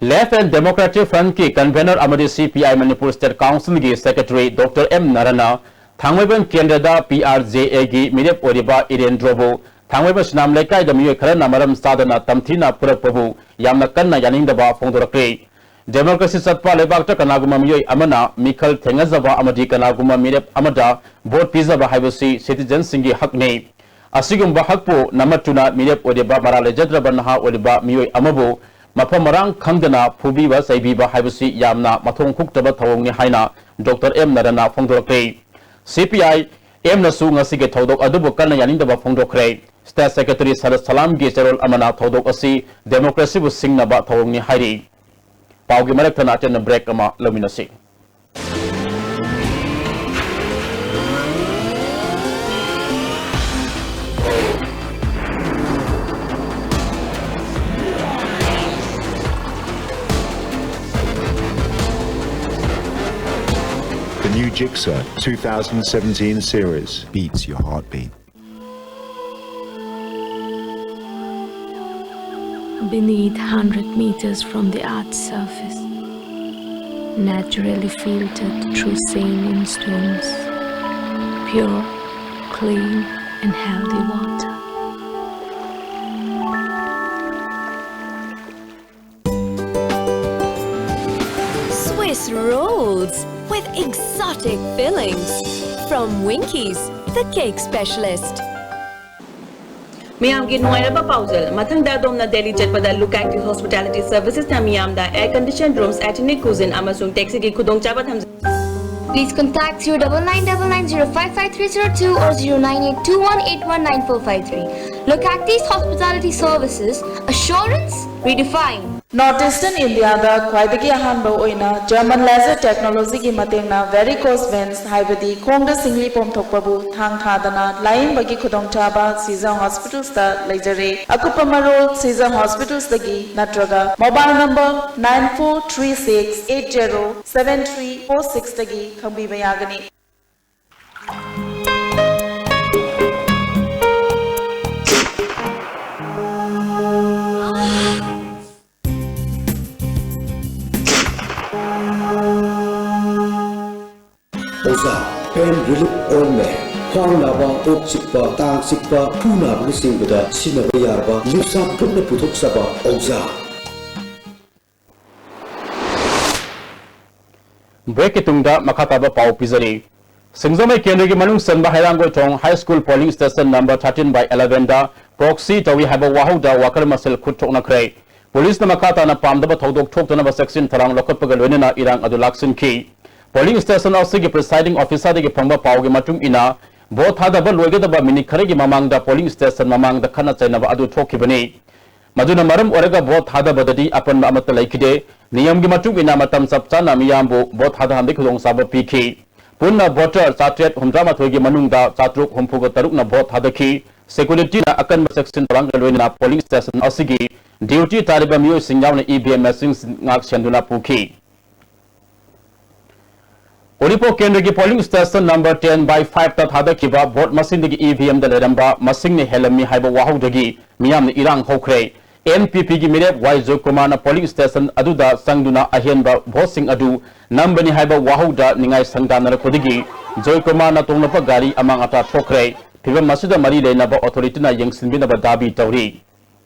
Left and Democratic Front ꯀꯤ convener ꯑꯃꯗꯤ C P I Manipur State Council ꯒꯤ secretary Doctor M ꯅꯔꯟꯅ ꯊꯥꯡꯃꯩꯕꯟ ꯀꯦꯟꯗ꯭ꯔꯗ P R J A ꯒꯤ ꯃꯤꯔꯦꯞ ꯑꯣꯏꯔꯤꯕ ꯏꯔꯦꯟꯗ꯭ꯔꯣꯕꯨ ꯊꯥꯡꯃꯩꯕꯟ ꯁꯨꯅꯥꯝ ꯂꯩꯀꯥꯏꯗ ꯃꯤꯑꯣꯏ ꯈꯔꯅ ꯃꯔꯝ ꯆꯥꯗꯅ ꯇꯝꯊꯤꯅ ꯐꯨꯔꯛꯄꯕꯨ ꯌꯥꯝꯅ ꯀꯟꯅ ꯌꯥꯅꯤꯡꯗꯕ ꯐꯣꯡꯗꯣꯔꯛꯂꯤ꯫ Democracy ꯆꯠꯄ ꯂꯩꯕꯥꯛꯇ ꯀꯅꯥꯒꯨꯝꯕ ꯃꯤꯑꯣꯏ ꯑꯃꯅ ꯃꯤꯈꯜ ꯊꯦꯡꯅꯖꯕ ꯑꯃꯗꯤ ꯀꯅꯥꯒꯨꯝꯕ ꯃꯤꯔꯦꯞ ꯑꯃꯗ vote ꯄꯤꯖꯕ ꯍꯥꯏꯕꯁꯤ citizen ꯁꯤꯡꯒꯤ ꯍꯛꯅꯤ꯫ ꯑꯁꯤꯒꯨꯝꯕ ꯍꯛꯄꯨ ꯅꯝꯃꯠꯇꯨꯅ ꯃꯤꯔꯦꯞ ꯑꯣꯏꯔꯤꯕ ꯃꯔꯥꯜ ꯂꯩꯖꯗ꯭ꯔꯕ ꯅꯍꯥ ꯑꯣꯏꯔꯤꯕ ꯃꯤꯑꯣꯏ ꯑꯃꯕꯨ ꯃꯐꯝ ꯃꯔꯥꯡ ꯈꯪꯗꯅ ꯐꯨꯕꯤꯕ ꯆꯩꯕꯤꯕ ꯍꯥꯏꯕꯁꯤ ꯌꯥꯝꯅ ꯃꯊꯣꯡ ꯍꯨꯛꯇꯕ ꯊꯧꯑꯣꯡꯅꯤ ꯍꯥꯏꯅ Doctor M ꯅꯔꯟꯅ ꯐꯣꯡꯗꯣꯔꯛꯂꯤ꯫ C P I M ꯅꯁꯨ ꯉꯁꯤꯒꯤ ꯊꯧꯗꯣꯛ ꯑꯗꯨꯕꯨ ꯀꯟꯅ ꯌꯥꯅꯤꯡꯗꯕ ꯐꯣꯡꯗꯣꯛꯈ꯭ꯔꯦ꯫ State Secretary ꯁꯔꯠ ꯁꯂꯥꯝꯒꯤ ꯆꯦꯔꯣꯜ ꯑꯃꯅ ꯊꯧꯗꯣꯛ ꯑꯁꯤ democracy ꯕꯨ ꯁꯤꯡꯅꯕ ꯊꯧꯑꯣꯡꯅꯤ ꯍꯥꯏꯔꯤ꯫ ꯄꯥꯎꯒꯤ ꯃꯔꯛ ꯊꯠꯅ ꯑꯇꯦꯟꯕ break ꯑꯃ ꯂꯧꯃꯤꯟꯅꯁꯤ꯫ The new Gixxer two thousand seventeen series beats your heartbeat. Beneath hundred meters from the earth's surface, naturally filtered through saline stones, pure, clean, and healthy water. Swiss rolls with exotic fillings from Winkies, the cake specialist. ꯃꯌꯥꯝꯒꯤ ꯅꯨꯡꯉꯥꯏꯔꯕ ꯄꯥꯎꯖꯦꯜ꯫ ꯃꯊꯪꯗ ꯑꯗꯣꯝꯅ ꯗꯦꯜꯂꯤ ꯆꯠꯄꯗ ꯂꯨꯀꯥꯛꯀꯤ ꯍꯣꯁꯄꯤꯇꯥꯂꯤꯇꯤ ꯁꯔꯚꯤꯁꯦꯁꯅ ꯃꯤꯌꯥꯝꯗ ꯑꯦꯌꯔ ꯀꯟꯗꯤꯁꯟ ꯔꯨꯝꯁ, ꯑꯦꯊꯅꯤꯛ ꯀꯨꯖꯤꯟ ꯑꯃꯁꯨꯡ ꯇꯦꯛꯁꯤꯒꯤ ꯈꯨꯗꯣꯡꯆꯥꯕ ꯊꯝꯖꯩ꯫ Please contact zero double nine double nine zero five five three zero two or zero nine eight two one eight one nine four five three. Lokakti's Hospitality Services, assurance redefined. North Eastern Indiaꯗ ꯈ꯭ꯋꯥꯏꯗꯒꯤ ꯑꯍꯥꯟꯕ ꯑꯣꯏꯅ German laser technologyꯒꯤ ꯃꯇꯦꯡꯅ varicose veins, ꯍꯥꯏꯕꯗꯤ ꯈꯣꯡꯗ ꯁꯤꯡꯂꯤ ꯄꯣꯝꯊꯣꯛꯄꯕꯨ ꯊꯥꯡ ꯊꯥꯗꯅ ꯂꯥꯌꯦꯡꯕꯒꯤ ꯈꯨꯗꯣꯡꯆꯥꯕ Season Hospitalsꯇ ꯂꯩꯖꯔꯦ꯫ ꯑꯀꯨꯞꯄ ꯃꯔꯣꯜ Season Hospitalsꯇꯒꯤ ꯅꯠꯇ꯭ꯔꯒ mobile number nine four three six eight zero seven three four sixꯇꯒꯤ ꯈꯪꯕꯤꯕ ꯌꯥꯒꯅꯤ꯫ ꯑꯣꯖꯥ, pain relief ointment, ꯈ꯭ꯋꯥꯡ ꯅꯥꯕ, ꯀꯣꯛ ꯆꯤꯛꯄ, ꯇꯥꯡ ꯆꯤꯛꯄ, ꯈꯨ ꯅꯥꯕꯅꯆꯤꯡꯕꯗ ꯁꯤꯖꯤꯟꯅꯕ ꯌꯥꯔꯕ ꯂꯤꯞꯁꯥꯞ ꯒ꯭ꯔꯨꯞꯅ ꯄꯨꯊꯣꯛꯆꯕ ꯑꯣꯖꯥ꯫ Breakꯀꯤ ꯇꯨꯡꯗ ꯃꯈꯥ ꯇꯥꯕ ꯄꯥꯎ ꯄꯤꯖꯔꯤ꯫ ꯁꯤꯡꯖꯃꯩ ꯀꯦꯟꯗ꯭ꯔꯒꯤ ꯃꯅꯨꯡ ꯆꯟꯕ ꯍꯩꯔꯥꯡꯒꯣꯏꯊꯣꯡ High School polling station number thirteen by elevenꯗ proxy ꯇꯧꯏ ꯍꯥꯏꯕ ꯋꯥꯍꯧꯗ worker ꯃꯁꯦꯜ ꯈꯨꯠ ꯊꯣꯛꯅꯈ꯭ꯔꯦ꯫ ꯄꯨꯂꯤꯁꯅ ꯃꯈꯥ ꯇꯥꯅ ꯄꯥꯝꯗꯕ ꯊꯧꯗꯣꯛ ꯊꯣꯛꯇꯅꯕ ꯆꯦꯛꯁꯤꯟ ꯊꯧꯔꯥꯡ ꯂꯧꯈꯠꯄꯒ ꯂꯣꯏꯅꯅ ꯏꯔꯥꯡ ꯑꯗꯨ ꯂꯥꯛꯁꯤꯟꯈꯤ꯫ Polling station ꯑꯁꯤꯒꯤ presiding officerꯗꯒꯤ ꯐꯪꯕ ꯄꯥꯎꯒꯤ ꯃꯇꯨꯡ ꯏꯟꯅ, vote ꯊꯥꯗꯕ ꯂꯣꯏꯒꯗꯕ minute ꯈꯔꯒꯤ ꯃꯃꯥꯡꯗ polling station ꯃꯃꯥꯡꯗ ꯈꯠꯅ ꯆꯩꯅꯕ ꯑꯗꯨ ꯊꯣꯛꯈꯤꯕꯅꯤ꯫ ꯃꯗꯨꯅ ꯃꯔꯝ ꯑꯣꯏꯔꯒ vote ꯊꯥꯗꯕꯗꯗꯤ ꯑꯄꯟꯕ ꯑꯃꯠꯇ ꯂꯩꯈꯤꯗꯦ꯫ ꯅꯤꯌꯝꯒꯤ ꯃꯇꯨꯡ ꯏꯟꯅ ꯃꯇꯝ ꯆꯞ ꯆꯥꯅ ꯃꯤꯌꯥꯝꯕꯨ vote ꯊꯥꯗꯍꯟꯕꯒꯤ ꯈꯨꯗꯣꯡꯆꯥꯕ ꯄꯤꯈꯤ꯫ ꯄꯨꯟꯅ voter ꯆꯥꯇ꯭ꯔꯦꯠ ꯍꯨꯝꯗ꯭ꯔꯥ ꯃꯥꯊꯣꯏꯒꯤ ꯃꯅꯨꯡꯗ ꯆꯥꯇ꯭ꯔꯨꯛ ꯍꯨꯝꯐꯨꯒ ꯇꯔꯨꯛꯅ vote ꯊꯥꯗꯈꯤ꯫ Securityꯅ ꯑꯀꯟꯕ ꯆꯦꯛꯁꯤꯟ ꯊꯧꯔꯥꯡꯒ ꯂꯣꯏꯅꯅ polling station ꯑꯁꯤꯒꯤ duty ꯇꯥꯔꯤꯕ ꯃꯤꯑꯣꯏꯁꯤꯡ ꯌꯥꯎꯅ E V M machineꯁꯤꯡ ꯉꯥꯛ ꯁꯦꯟꯗꯨꯅ ꯄꯨꯈꯤ꯫ ꯎꯔꯤꯄꯣꯛ ꯀꯦꯟꯗ꯭ꯔꯒꯤ polling station number ten by fiveꯇ ꯊꯥꯗꯈꯤꯕ vote ꯃꯁꯤꯡꯗꯒꯤ E V Mꯗ ꯂꯩꯔꯝꯕ ꯃꯁꯤꯡꯅ ꯍꯦꯜꯂꯝꯃꯤ ꯍꯥꯏꯕ ꯋꯥꯍꯧꯗꯒꯤ ꯃꯤꯌꯥꯝꯅ ꯏꯔꯥꯡ ꯍꯧꯈ꯭ꯔꯦ꯫ N P Pꯒꯤ ꯃꯤꯔꯦꯞ ꯋꯥꯏ ꯖꯣꯏꯀꯨꯃꯥꯔꯅ polling station ꯑꯗꯨꯗ ꯆꯪꯗꯨꯅ ꯑꯍꯦꯟꯕ voteꯁꯤꯡ ꯑꯗꯨ ꯅꯝꯕꯅꯤ ꯍꯥꯏꯕ ꯋꯥꯍꯧꯗ ꯅꯤꯡꯉꯥꯏ ꯁꯪꯗꯥꯅꯔꯛꯄꯗꯒꯤ ꯖꯣꯏꯀꯨꯃꯥꯔꯅ ꯇꯣꯡꯂꯛꯄ ꯒꯥꯔꯤ ꯑꯃꯥꯡ ꯑꯇꯥ ꯊꯣꯛꯈ꯭ꯔꯦ꯫ ꯐꯤꯚꯝ ꯑꯁꯤꯗ ꯃꯔꯤ ꯂꯩꯅꯕ authorityꯅ ꯌꯦꯡꯁꯤꯟꯕꯤꯅꯕ ꯗꯥꯕꯤ ꯇꯧꯔꯤ꯫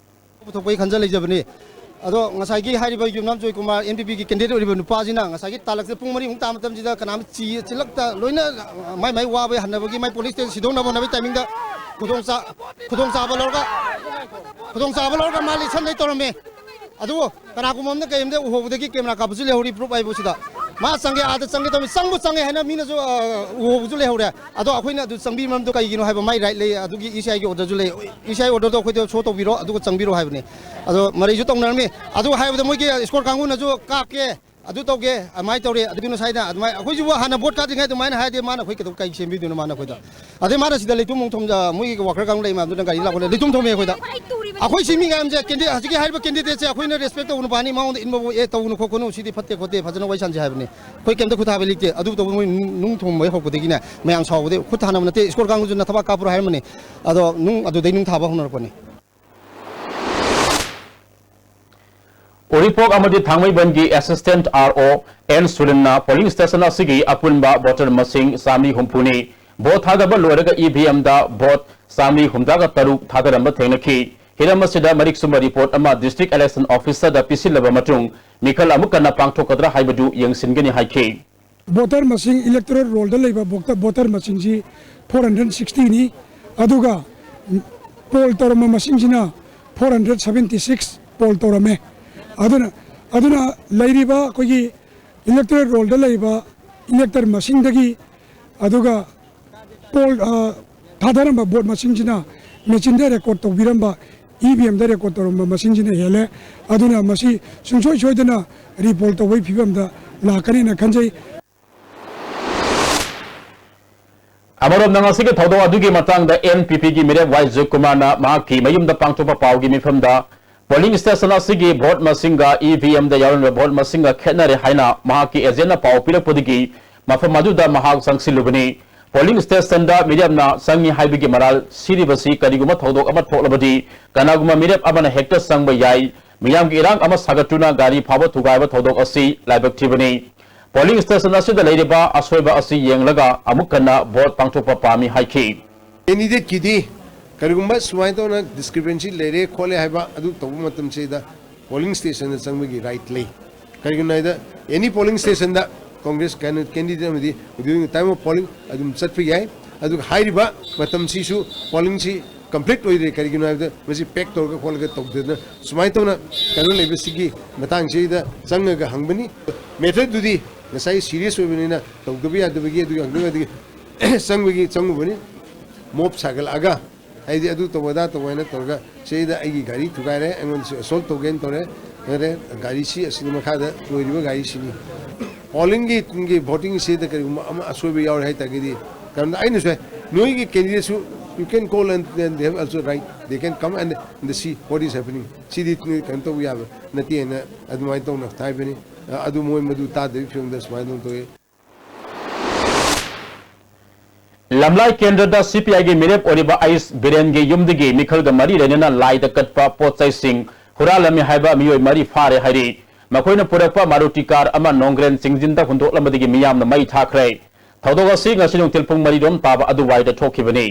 ꯄꯨꯊꯣꯛꯄꯒꯤ ꯈꯟꯖ ꯂꯩꯖꯕꯅꯤ꯫ ꯑꯗꯣ ꯉꯁꯥꯏꯒꯤ ꯍꯥꯏꯔꯤꯕ ꯌꯨꯝꯅꯥꯝ ꯖꯣꯏꯀꯨꯃꯥꯔ, N P Pꯒꯤ candidate ꯑꯣꯏꯔꯤꯕ ꯅꯨꯄꯥꯁꯤꯅ ꯉꯁꯥꯏꯒꯤ ꯇꯥꯂꯛꯁꯦ ꯄꯨꯡ ꯃꯔꯤꯃꯨꯛ ꯇꯥꯕ ꯃꯇꯝꯁꯤꯗ ꯀꯅꯥꯝ ꯆꯤ-, ꯆꯤꯜꯂꯛꯇ ꯂꯣꯏꯅ ꯃꯥꯏ ꯃꯥꯏ ꯋꯥꯕ ꯍꯟꯅꯕꯒꯤ ꯃꯥꯏ polling station ꯁꯤꯗꯣꯛꯅꯕ ꯍꯣꯠꯅꯕꯒꯤ timingꯗ ꯈꯨꯗꯣꯡꯆꯥ-, ꯈꯨꯗꯣꯡꯆꯥꯕ ꯂꯧꯔꯒ, ꯈꯨꯗꯣꯡꯆꯥꯕ ꯂꯧꯔꯒ ꯃꯥ ꯂꯤꯁꯟꯗꯩ ꯇꯧꯔꯝꯃꯦ꯫ ꯑꯗꯨꯕꯨ ꯀꯅꯥꯒꯨꯝꯕ ꯑꯃꯅ ꯀꯩ ꯑꯃꯗ ꯎꯍꯧꯕꯗꯒꯤ ꯀꯦꯃꯦꯔꯥ ꯀꯥꯞꯄꯁꯨ ꯂꯩꯍꯧꯔꯤ, ꯄ꯭ꯔꯨꯞ ꯍꯥꯏꯕꯁꯤꯗ꯫ ꯃꯥ ꯆꯪꯒꯦ, ꯑꯥꯗ ꯆꯪꯒꯦ ꯇꯧꯔꯝꯃꯤ, ꯆꯪꯕꯨ ꯆꯪꯉꯦ ꯍꯥꯏꯅ ꯃꯤꯅꯁꯨ, ꯑ, ꯎꯍꯧꯕꯁꯨ ꯂꯩꯍꯧꯔꯦ꯫ ꯑꯗꯣ ꯑꯩꯈꯣꯏꯅ ꯑꯗꯨ ꯆꯪꯕꯤꯕ ꯃꯔꯝꯗꯣ ꯀꯩꯒꯤꯅꯣ ꯍꯥꯏꯕ ꯃꯥꯏ ꯔꯥꯏꯠ ꯂꯩ, ꯑꯗꯨꯒꯤ ꯏ ꯁꯤ ꯑꯥꯏꯒꯤ ꯑꯣꯔꯗꯔꯁꯨ ꯂꯩ꯫ ꯏ ꯁꯤ ꯑꯥꯏ ꯑꯣꯔꯗꯔꯗꯣ ꯑꯩꯈꯣꯏꯗ ꯁꯣ ꯇꯧꯕꯤꯔꯣ, ꯑꯗꯨꯒ ꯆꯪꯕꯤꯔꯣ ꯍꯥꯏꯕꯅꯤ꯫ ꯑꯗꯣ ꯃꯔꯩꯁꯨ ꯇꯧꯅꯔꯝꯃꯤ꯫ ꯑꯗꯨ ꯍꯥꯏꯕꯗ ꯃꯣꯏꯒꯤ ꯏꯁꯀꯣꯔ ꯀꯥꯡꯕꯨꯅꯁꯨ ꯀꯥꯞꯀꯦ, ꯑꯗꯨ ꯇꯧꯒꯦ, ꯑꯗꯨꯃꯥꯏꯅ ꯇꯧꯔꯦ, ꯑꯗꯨꯃꯥꯏꯅ ꯑꯩꯈꯣꯏꯁꯤꯕꯨ ꯍꯥꯟꯅ ꯚꯣꯠ ꯀꯥꯗ꯭ꯔꯤꯉꯩ ꯑꯗꯨꯃꯥꯏꯅ ꯍꯥꯏꯔꯗꯤ ꯃꯥꯅ ꯑꯩꯈꯣꯏ ꯀꯩꯗꯧ-, ꯀꯩ ꯁꯦꯝꯕꯤꯗꯣꯏꯅꯣ ꯃꯥꯅ ꯑꯩꯈꯣꯏꯗ? ꯑꯗꯩ ꯃꯥꯅ ꯁꯤꯗ ꯂꯩꯇꯨꯝ ꯑꯃꯨꯛ ꯊꯣꯝꯖ-, ꯃꯣꯏꯒꯤ ꯋꯥꯀꯔ ꯀꯥꯡꯕꯨ ꯂꯩ ꯃꯌꯥꯝꯗꯨꯅ ꯒꯥꯔꯤ ꯂꯥꯛꯄꯗ ꯂꯩꯇꯨꯝ ꯊꯣꯝꯃꯦ ꯑꯩꯈꯣꯏꯗ꯫ ꯑꯩꯈꯣꯏ ꯁꯤ ꯃꯤ ꯃꯌꯥꯝꯁꯦ ꯀꯦꯟꯗꯤ-, ꯍꯧꯖꯤꯛꯀꯤ ꯍꯥꯏꯔꯤꯕ ꯀꯦꯟꯗꯤꯗꯦꯠꯁꯦ ꯑꯩꯈꯣꯏꯅ ꯔꯦꯁꯄꯦꯛ ꯇꯧꯕ ꯅꯨꯄꯥꯅꯤ, ꯃꯉꯣꯟꯗ ꯏꯟꯕꯕꯨ ꯑꯦ ꯇꯧꯒꯅꯨ ꯈꯣꯠꯀꯅꯨ, ꯁꯤꯗꯤ ꯐꯠꯇꯦ ꯈꯣꯠꯇꯦ, ꯐꯖꯅ ꯋꯥꯔꯤ ꯁꯥꯟꯁꯦ ꯍꯥꯏꯕꯅꯤ꯫ ꯑꯩꯈꯣꯏ ꯀꯩꯝꯇ ꯈꯨꯠꯊꯥꯕ ꯂꯩꯇꯦ꯫ ꯑꯗꯨ ꯇꯧꯕ ꯃꯣꯏ ꯅꯨꯡ, ꯅꯨꯡ ꯊꯣꯝꯕ ꯍꯧꯔꯛꯄꯗꯒꯤꯅꯦ ꯃꯌꯥꯝ ꯁꯥꯎꯕꯗꯒꯤ ꯈꯨꯠ ꯊꯥꯅꯕ ꯅꯠꯇꯦ, ꯏꯁꯀꯣꯔ ꯀꯥꯡꯕꯨꯁꯨ ꯅꯊꯕꯥꯛ ꯀꯥꯞꯄ꯭ꯔꯣ ꯍꯥꯏꯔꯝꯕꯅꯤ꯫ ꯑꯗꯣ ꯅꯨꯡ ꯑꯗꯨꯗꯩ ꯅꯨꯡ ꯊꯥꯕ ꯍꯧꯅꯔꯛꯄꯅꯤ꯫ ꯎꯔꯤꯄꯣꯛ ꯑꯃꯗꯤ ꯊꯥꯡꯃꯩꯕꯟꯒꯤ Assistant R O N ꯁꯨꯔꯤꯟꯅ polling station ꯑꯁꯤꯒꯤ ꯑꯄꯨꯟꯕ voter ꯃꯁꯤꯡ ꯆꯥꯃꯔꯤ ꯍꯨꯝꯐꯨꯅꯤ꯫ ꯚꯣꯠ ꯊꯥꯗꯕ ꯂꯣꯏꯔꯒ E V M ꯗ ꯚꯣꯠ ꯆꯥꯃꯔꯤ ꯍꯨꯝꯗ꯭ꯔꯥꯒ ꯇꯔꯨꯛ ꯊꯥꯗꯔꯝꯕ ꯊꯦꯡꯅꯈꯤ꯫ ꯍꯤꯔꯝ ꯑꯁꯤꯗ ꯃꯔꯤꯛ ꯆꯨꯝꯕ report ꯑꯃ District Election Officer ꯗ ꯄꯤꯁꯤꯜꯂꯕ ꯃꯇꯨꯡ ꯃꯤꯈꯜ ꯑꯃꯨꯛ ꯍꯟꯅ ꯄꯥꯡꯊꯣꯛꯀꯗ꯭ꯔꯥ ꯍꯥꯏꯕꯗꯨ ꯌꯦꯡꯁꯤꯟꯒꯅꯤ ꯍꯥꯏꯈꯤ꯫ Voter ꯃꯁꯤꯡ, electoral roll ꯗ ꯂꯩꯕ voter, voter ꯃꯁꯤꯡꯁꯤ four hundred sixty ꯅꯤ, ꯑꯗꯨꯒ poll ꯇꯧꯔꯝꯕ ꯃꯁꯤꯡꯁꯤꯅ four hundred seventy six poll ꯇꯧꯔꯝꯃꯦ꯫ ꯑꯗꯨꯅ, ꯑꯗꯨꯅ ꯂꯩꯔꯤꯕ ꯑꯩꯈꯣꯏꯒꯤ electoral roll ꯗ ꯂꯩꯔꯤꯕ elector ꯃꯁꯤꯡꯗꯒꯤ, ꯑꯗꯨꯒ poll, ꯑ, ꯊꯥꯗꯔꯝꯕ vote ꯃꯁꯤꯡꯁꯤꯅ machine ꯗ record ꯇꯧꯕꯤꯔꯝꯕ, E V M ꯗ record ꯇꯧꯔꯝꯕ ꯃꯁꯤꯡꯁꯤꯅ ꯍꯦꯜꯂꯦ꯫ ꯑꯗꯨꯅ ꯃꯁꯤ ꯁꯨꯡꯁꯣꯏ ꯁꯣꯏꯗꯅ repoll ꯇꯧꯕꯒꯤ ꯐꯤꯕꯝꯗ ꯂꯥꯛꯀꯅꯤꯅ ꯈꯟꯖꯩ꯫ ꯑꯃꯔꯣꯝꯗ ꯉꯁꯤꯒꯤ ꯊꯧꯗꯣꯛ ꯑꯗꯨꯒꯤ ꯃꯇꯥꯡꯗ N P P ꯒꯤ ꯃꯤꯔꯦꯞ ꯋꯥꯏ ꯖꯣꯏꯀꯨꯃꯥꯔꯅ ꯃꯍꯥꯛꯀꯤ ꯃꯌꯨꯝꯗ ꯄꯥꯡꯊꯣꯛꯄ ꯄꯥꯎꯒꯤ ꯃꯤꯐꯝꯗ polling station ꯑꯁꯤꯒꯤ vote ꯃꯁꯤꯡꯒ E V M ꯗ ꯌꯥꯎꯔꯝꯂꯤꯕ vote ꯃꯁꯤꯡꯒ ꯈꯦꯠꯅꯔꯦ ꯍꯥꯏꯅ ꯃꯍꯥꯛꯀꯤ agent ꯅ ꯄꯥꯎ ꯄꯤꯔꯛꯄꯗꯒꯤ ꯃꯐꯝ ꯑꯗꯨꯗ ꯃꯍꯥꯛ ꯆꯪꯁꯤꯜꯂꯨꯕꯅꯤ꯫ Polling station ꯗ ꯃꯤꯔꯦꯞꯅ ꯆꯪꯉꯤ ꯍꯥꯏꯕꯒꯤ ꯃꯔꯥꯜ ꯁꯤꯔꯤꯕꯁꯤ ꯀꯔꯤꯒꯨꯝꯕ ꯊꯧꯗꯣꯛ ꯑꯃ ꯊꯣꯛꯂꯕꯗꯤ ꯀꯅꯥꯒꯨꯝꯕ ꯃꯤꯔꯦꯞ ꯑꯃꯅ ꯍꯦꯛꯇ ꯆꯪꯕ ꯌꯥꯏ꯫ ꯃꯤꯌꯥꯝꯒꯤ ꯏꯔꯥꯡ ꯑꯃ ꯁꯥꯒꯠꯇꯨꯅ ꯒꯥꯔꯤ ꯐꯥꯎꯕ ꯊꯨꯒꯥꯏꯕ ꯊꯧꯗꯣꯛ ꯑꯁꯤ ꯂꯥꯏꯕꯛ ꯊꯤꯕꯅꯤ꯫ Polling station ꯑꯁꯤꯗ ꯂꯩꯔꯤꯕ ꯑꯁꯣꯏꯕ ꯑꯁꯤ ꯌꯦꯡꯂꯒ ꯑꯃꯨꯛ ꯍꯟꯅ vote ꯄꯥꯡꯊꯣꯛꯄ ꯄꯥꯝꯃꯤ ꯍꯥꯏꯈꯤ꯫ Candidate ꯀꯤꯗꯤ ꯀꯔꯤꯒꯨꯝꯕ ꯁꯨꯃꯥꯏꯅ ꯇꯧꯅ discrepancy ꯂꯩꯔꯦ ꯈꯣꯠꯂꯦ ꯍꯥꯏꯕ ꯑꯗꯨ ꯇꯧꯕ ꯃꯇꯝꯁꯤꯗ polling station ꯗ ꯆꯪꯕꯒꯤ right ꯂꯩ꯫ ꯀꯔꯤꯒꯤꯅꯣ ꯍꯥꯏꯗ, any polling station ꯗ Congress candidate ꯑꯃꯗꯤ during the time of polling ꯑꯗꯨꯝ ꯆꯠꯄ ꯌꯥꯏ꯫ ꯑꯗꯨꯒ ꯍꯥꯏꯔꯤꯕ ꯃꯇꯝꯁꯤꯁꯨ ꯄꯣꯂꯤꯡꯁꯤ ꯀꯝꯄ꯭ꯂꯤꯠ ꯑꯣꯏꯗ꯭ꯔꯦ꯫ ꯀꯔꯤꯒꯤꯅꯣ ꯍꯥꯏꯕꯗ ꯃꯁꯤ ꯄꯦꯛ ꯇꯧꯔꯒ ꯈꯣꯠꯂꯒ ꯇꯧꯗꯗꯅ ꯁꯨꯃꯥꯏꯅ ꯇꯧꯅ ꯀꯩꯅꯣ ꯂꯩꯕꯁꯤꯒꯤ ꯃꯇꯥꯡꯁꯤꯗ ꯆꯪꯉꯒ ꯍꯪꯕꯅꯤ꯫ ꯃꯦꯇꯔꯗꯨꯗꯤ ꯉꯁꯥꯏ ꯁꯤꯔꯤꯌꯁ ꯑꯣꯏꯕꯅꯤꯅ ꯇꯧꯗꯕ ꯌꯥꯗꯕꯒꯤ ꯑꯗꯨꯒꯤ ꯍꯪꯗꯣꯛ ꯍꯪꯗꯣꯛ ꯆꯪꯕꯒꯤ ꯆꯪꯉꯨꯕꯅꯤ꯫ ꯃꯣꯞ ꯁꯥꯒꯠꯂꯛꯑꯒ ꯍꯥꯏꯗꯤ ꯑꯗꯨ ꯇꯧꯕ ꯑꯗꯥ ꯇꯧꯕ ꯍꯥꯏꯅ ꯇꯧꯔꯒ ꯁꯤꯗ ꯑꯩꯒꯤ ꯒꯥꯔꯤ ꯊꯨꯒꯥꯏꯔꯦ, ꯑꯩꯉꯣꯟꯗꯁꯨ ꯑꯦꯁꯣꯜꯠ ꯇꯧꯒꯦꯅ ꯇꯧꯔꯦ꯫ ꯑꯗꯨꯅ ꯒꯥꯔꯤꯁꯤ ꯑꯁꯤꯗ ꯃꯈꯥꯗ ꯂꯣꯏꯔꯤꯕ ꯒꯥꯔꯤꯁꯤꯅꯤ꯫ ꯄꯣꯂꯤꯡꯒꯤ ꯒꯤ ꯚꯣꯇꯤꯡꯁꯤꯗ ꯀꯔꯤꯒꯨꯝꯕ ꯑꯃ ꯑꯁꯣꯏꯕ ꯌꯥꯎꯔꯦ ꯍꯥꯏ ꯇꯥꯔꯒꯗꯤ ꯀꯔꯝꯅ ꯑꯩꯅꯁꯨ ꯍꯥꯏ, ꯅꯣꯏꯒꯤ ꯀꯦꯟꯗꯤꯗꯦꯠꯁꯨ you can call and, and they have also right, they can come and, and see what is happening꯫ ꯁꯤꯗꯤ ꯀꯩꯅꯣ ꯇꯧꯕ ꯌꯥꯕ ꯅꯠꯇꯦꯅ ꯑꯗꯨꯃꯥꯏꯅ ꯇꯧꯅ ꯍꯥꯏꯕꯅꯤ꯫ ꯑꯗꯨ ꯃꯣꯏ ꯃꯗꯨ ꯇꯥꯗꯕꯒꯤ ꯐꯤꯕꯝꯗ ꯁꯨꯃꯥꯏꯅ ꯑꯗꯨꯝ ꯇꯧꯏ꯫ ꯂꯝꯂꯥꯏ ꯀꯦꯟꯗ꯭ꯔꯗ ꯁꯤ ꯄꯤ ꯑꯥꯏꯒꯤ ꯃꯤꯔꯦꯞ ꯑꯣꯏꯔꯤꯕ ꯑꯩꯁ ꯕꯤꯔꯦꯟꯒꯤ ꯌꯨꯝꯗꯒꯤ ꯃꯤꯈꯜꯒ ꯃꯔꯤ ꯂꯩꯅꯅ ꯂꯥꯏꯗ ꯀꯠꯄ ꯄꯣꯠ ꯆꯩꯁꯤꯡ ꯍꯨꯔꯥꯜꯂꯝꯃꯤ ꯍꯥꯏꯕ ꯃꯤꯑꯣꯏ ꯃꯔꯤ ꯐꯥꯔꯦ ꯍꯥꯏꯔꯤ꯫ ꯃꯈꯣꯏꯅ ꯄꯨꯔꯛꯄ ꯃꯥꯔꯨꯇꯤ ꯀꯥꯔ ꯑꯃ ꯅꯣꯡꯒ꯭ꯔꯦꯟ ꯆꯤꯡꯖꯤꯟꯗ ꯍꯨꯟꯗꯣꯛꯂꯝꯕꯗꯒꯤ ꯃꯤꯌꯥꯝꯅ ꯃꯩ ꯊꯥꯈ꯭ꯔꯦ꯫ ꯊꯧꯗꯣꯛ ꯑꯁꯤ ꯉꯁꯤ ꯅꯨꯡꯊꯤꯜ ꯄꯨꯡ ꯃꯔꯤ ꯔꯣꯝ ꯇꯥꯕ ꯑꯗꯨꯋꯥꯏꯗ ꯊꯣꯛꯈꯤꯕꯅꯤ꯫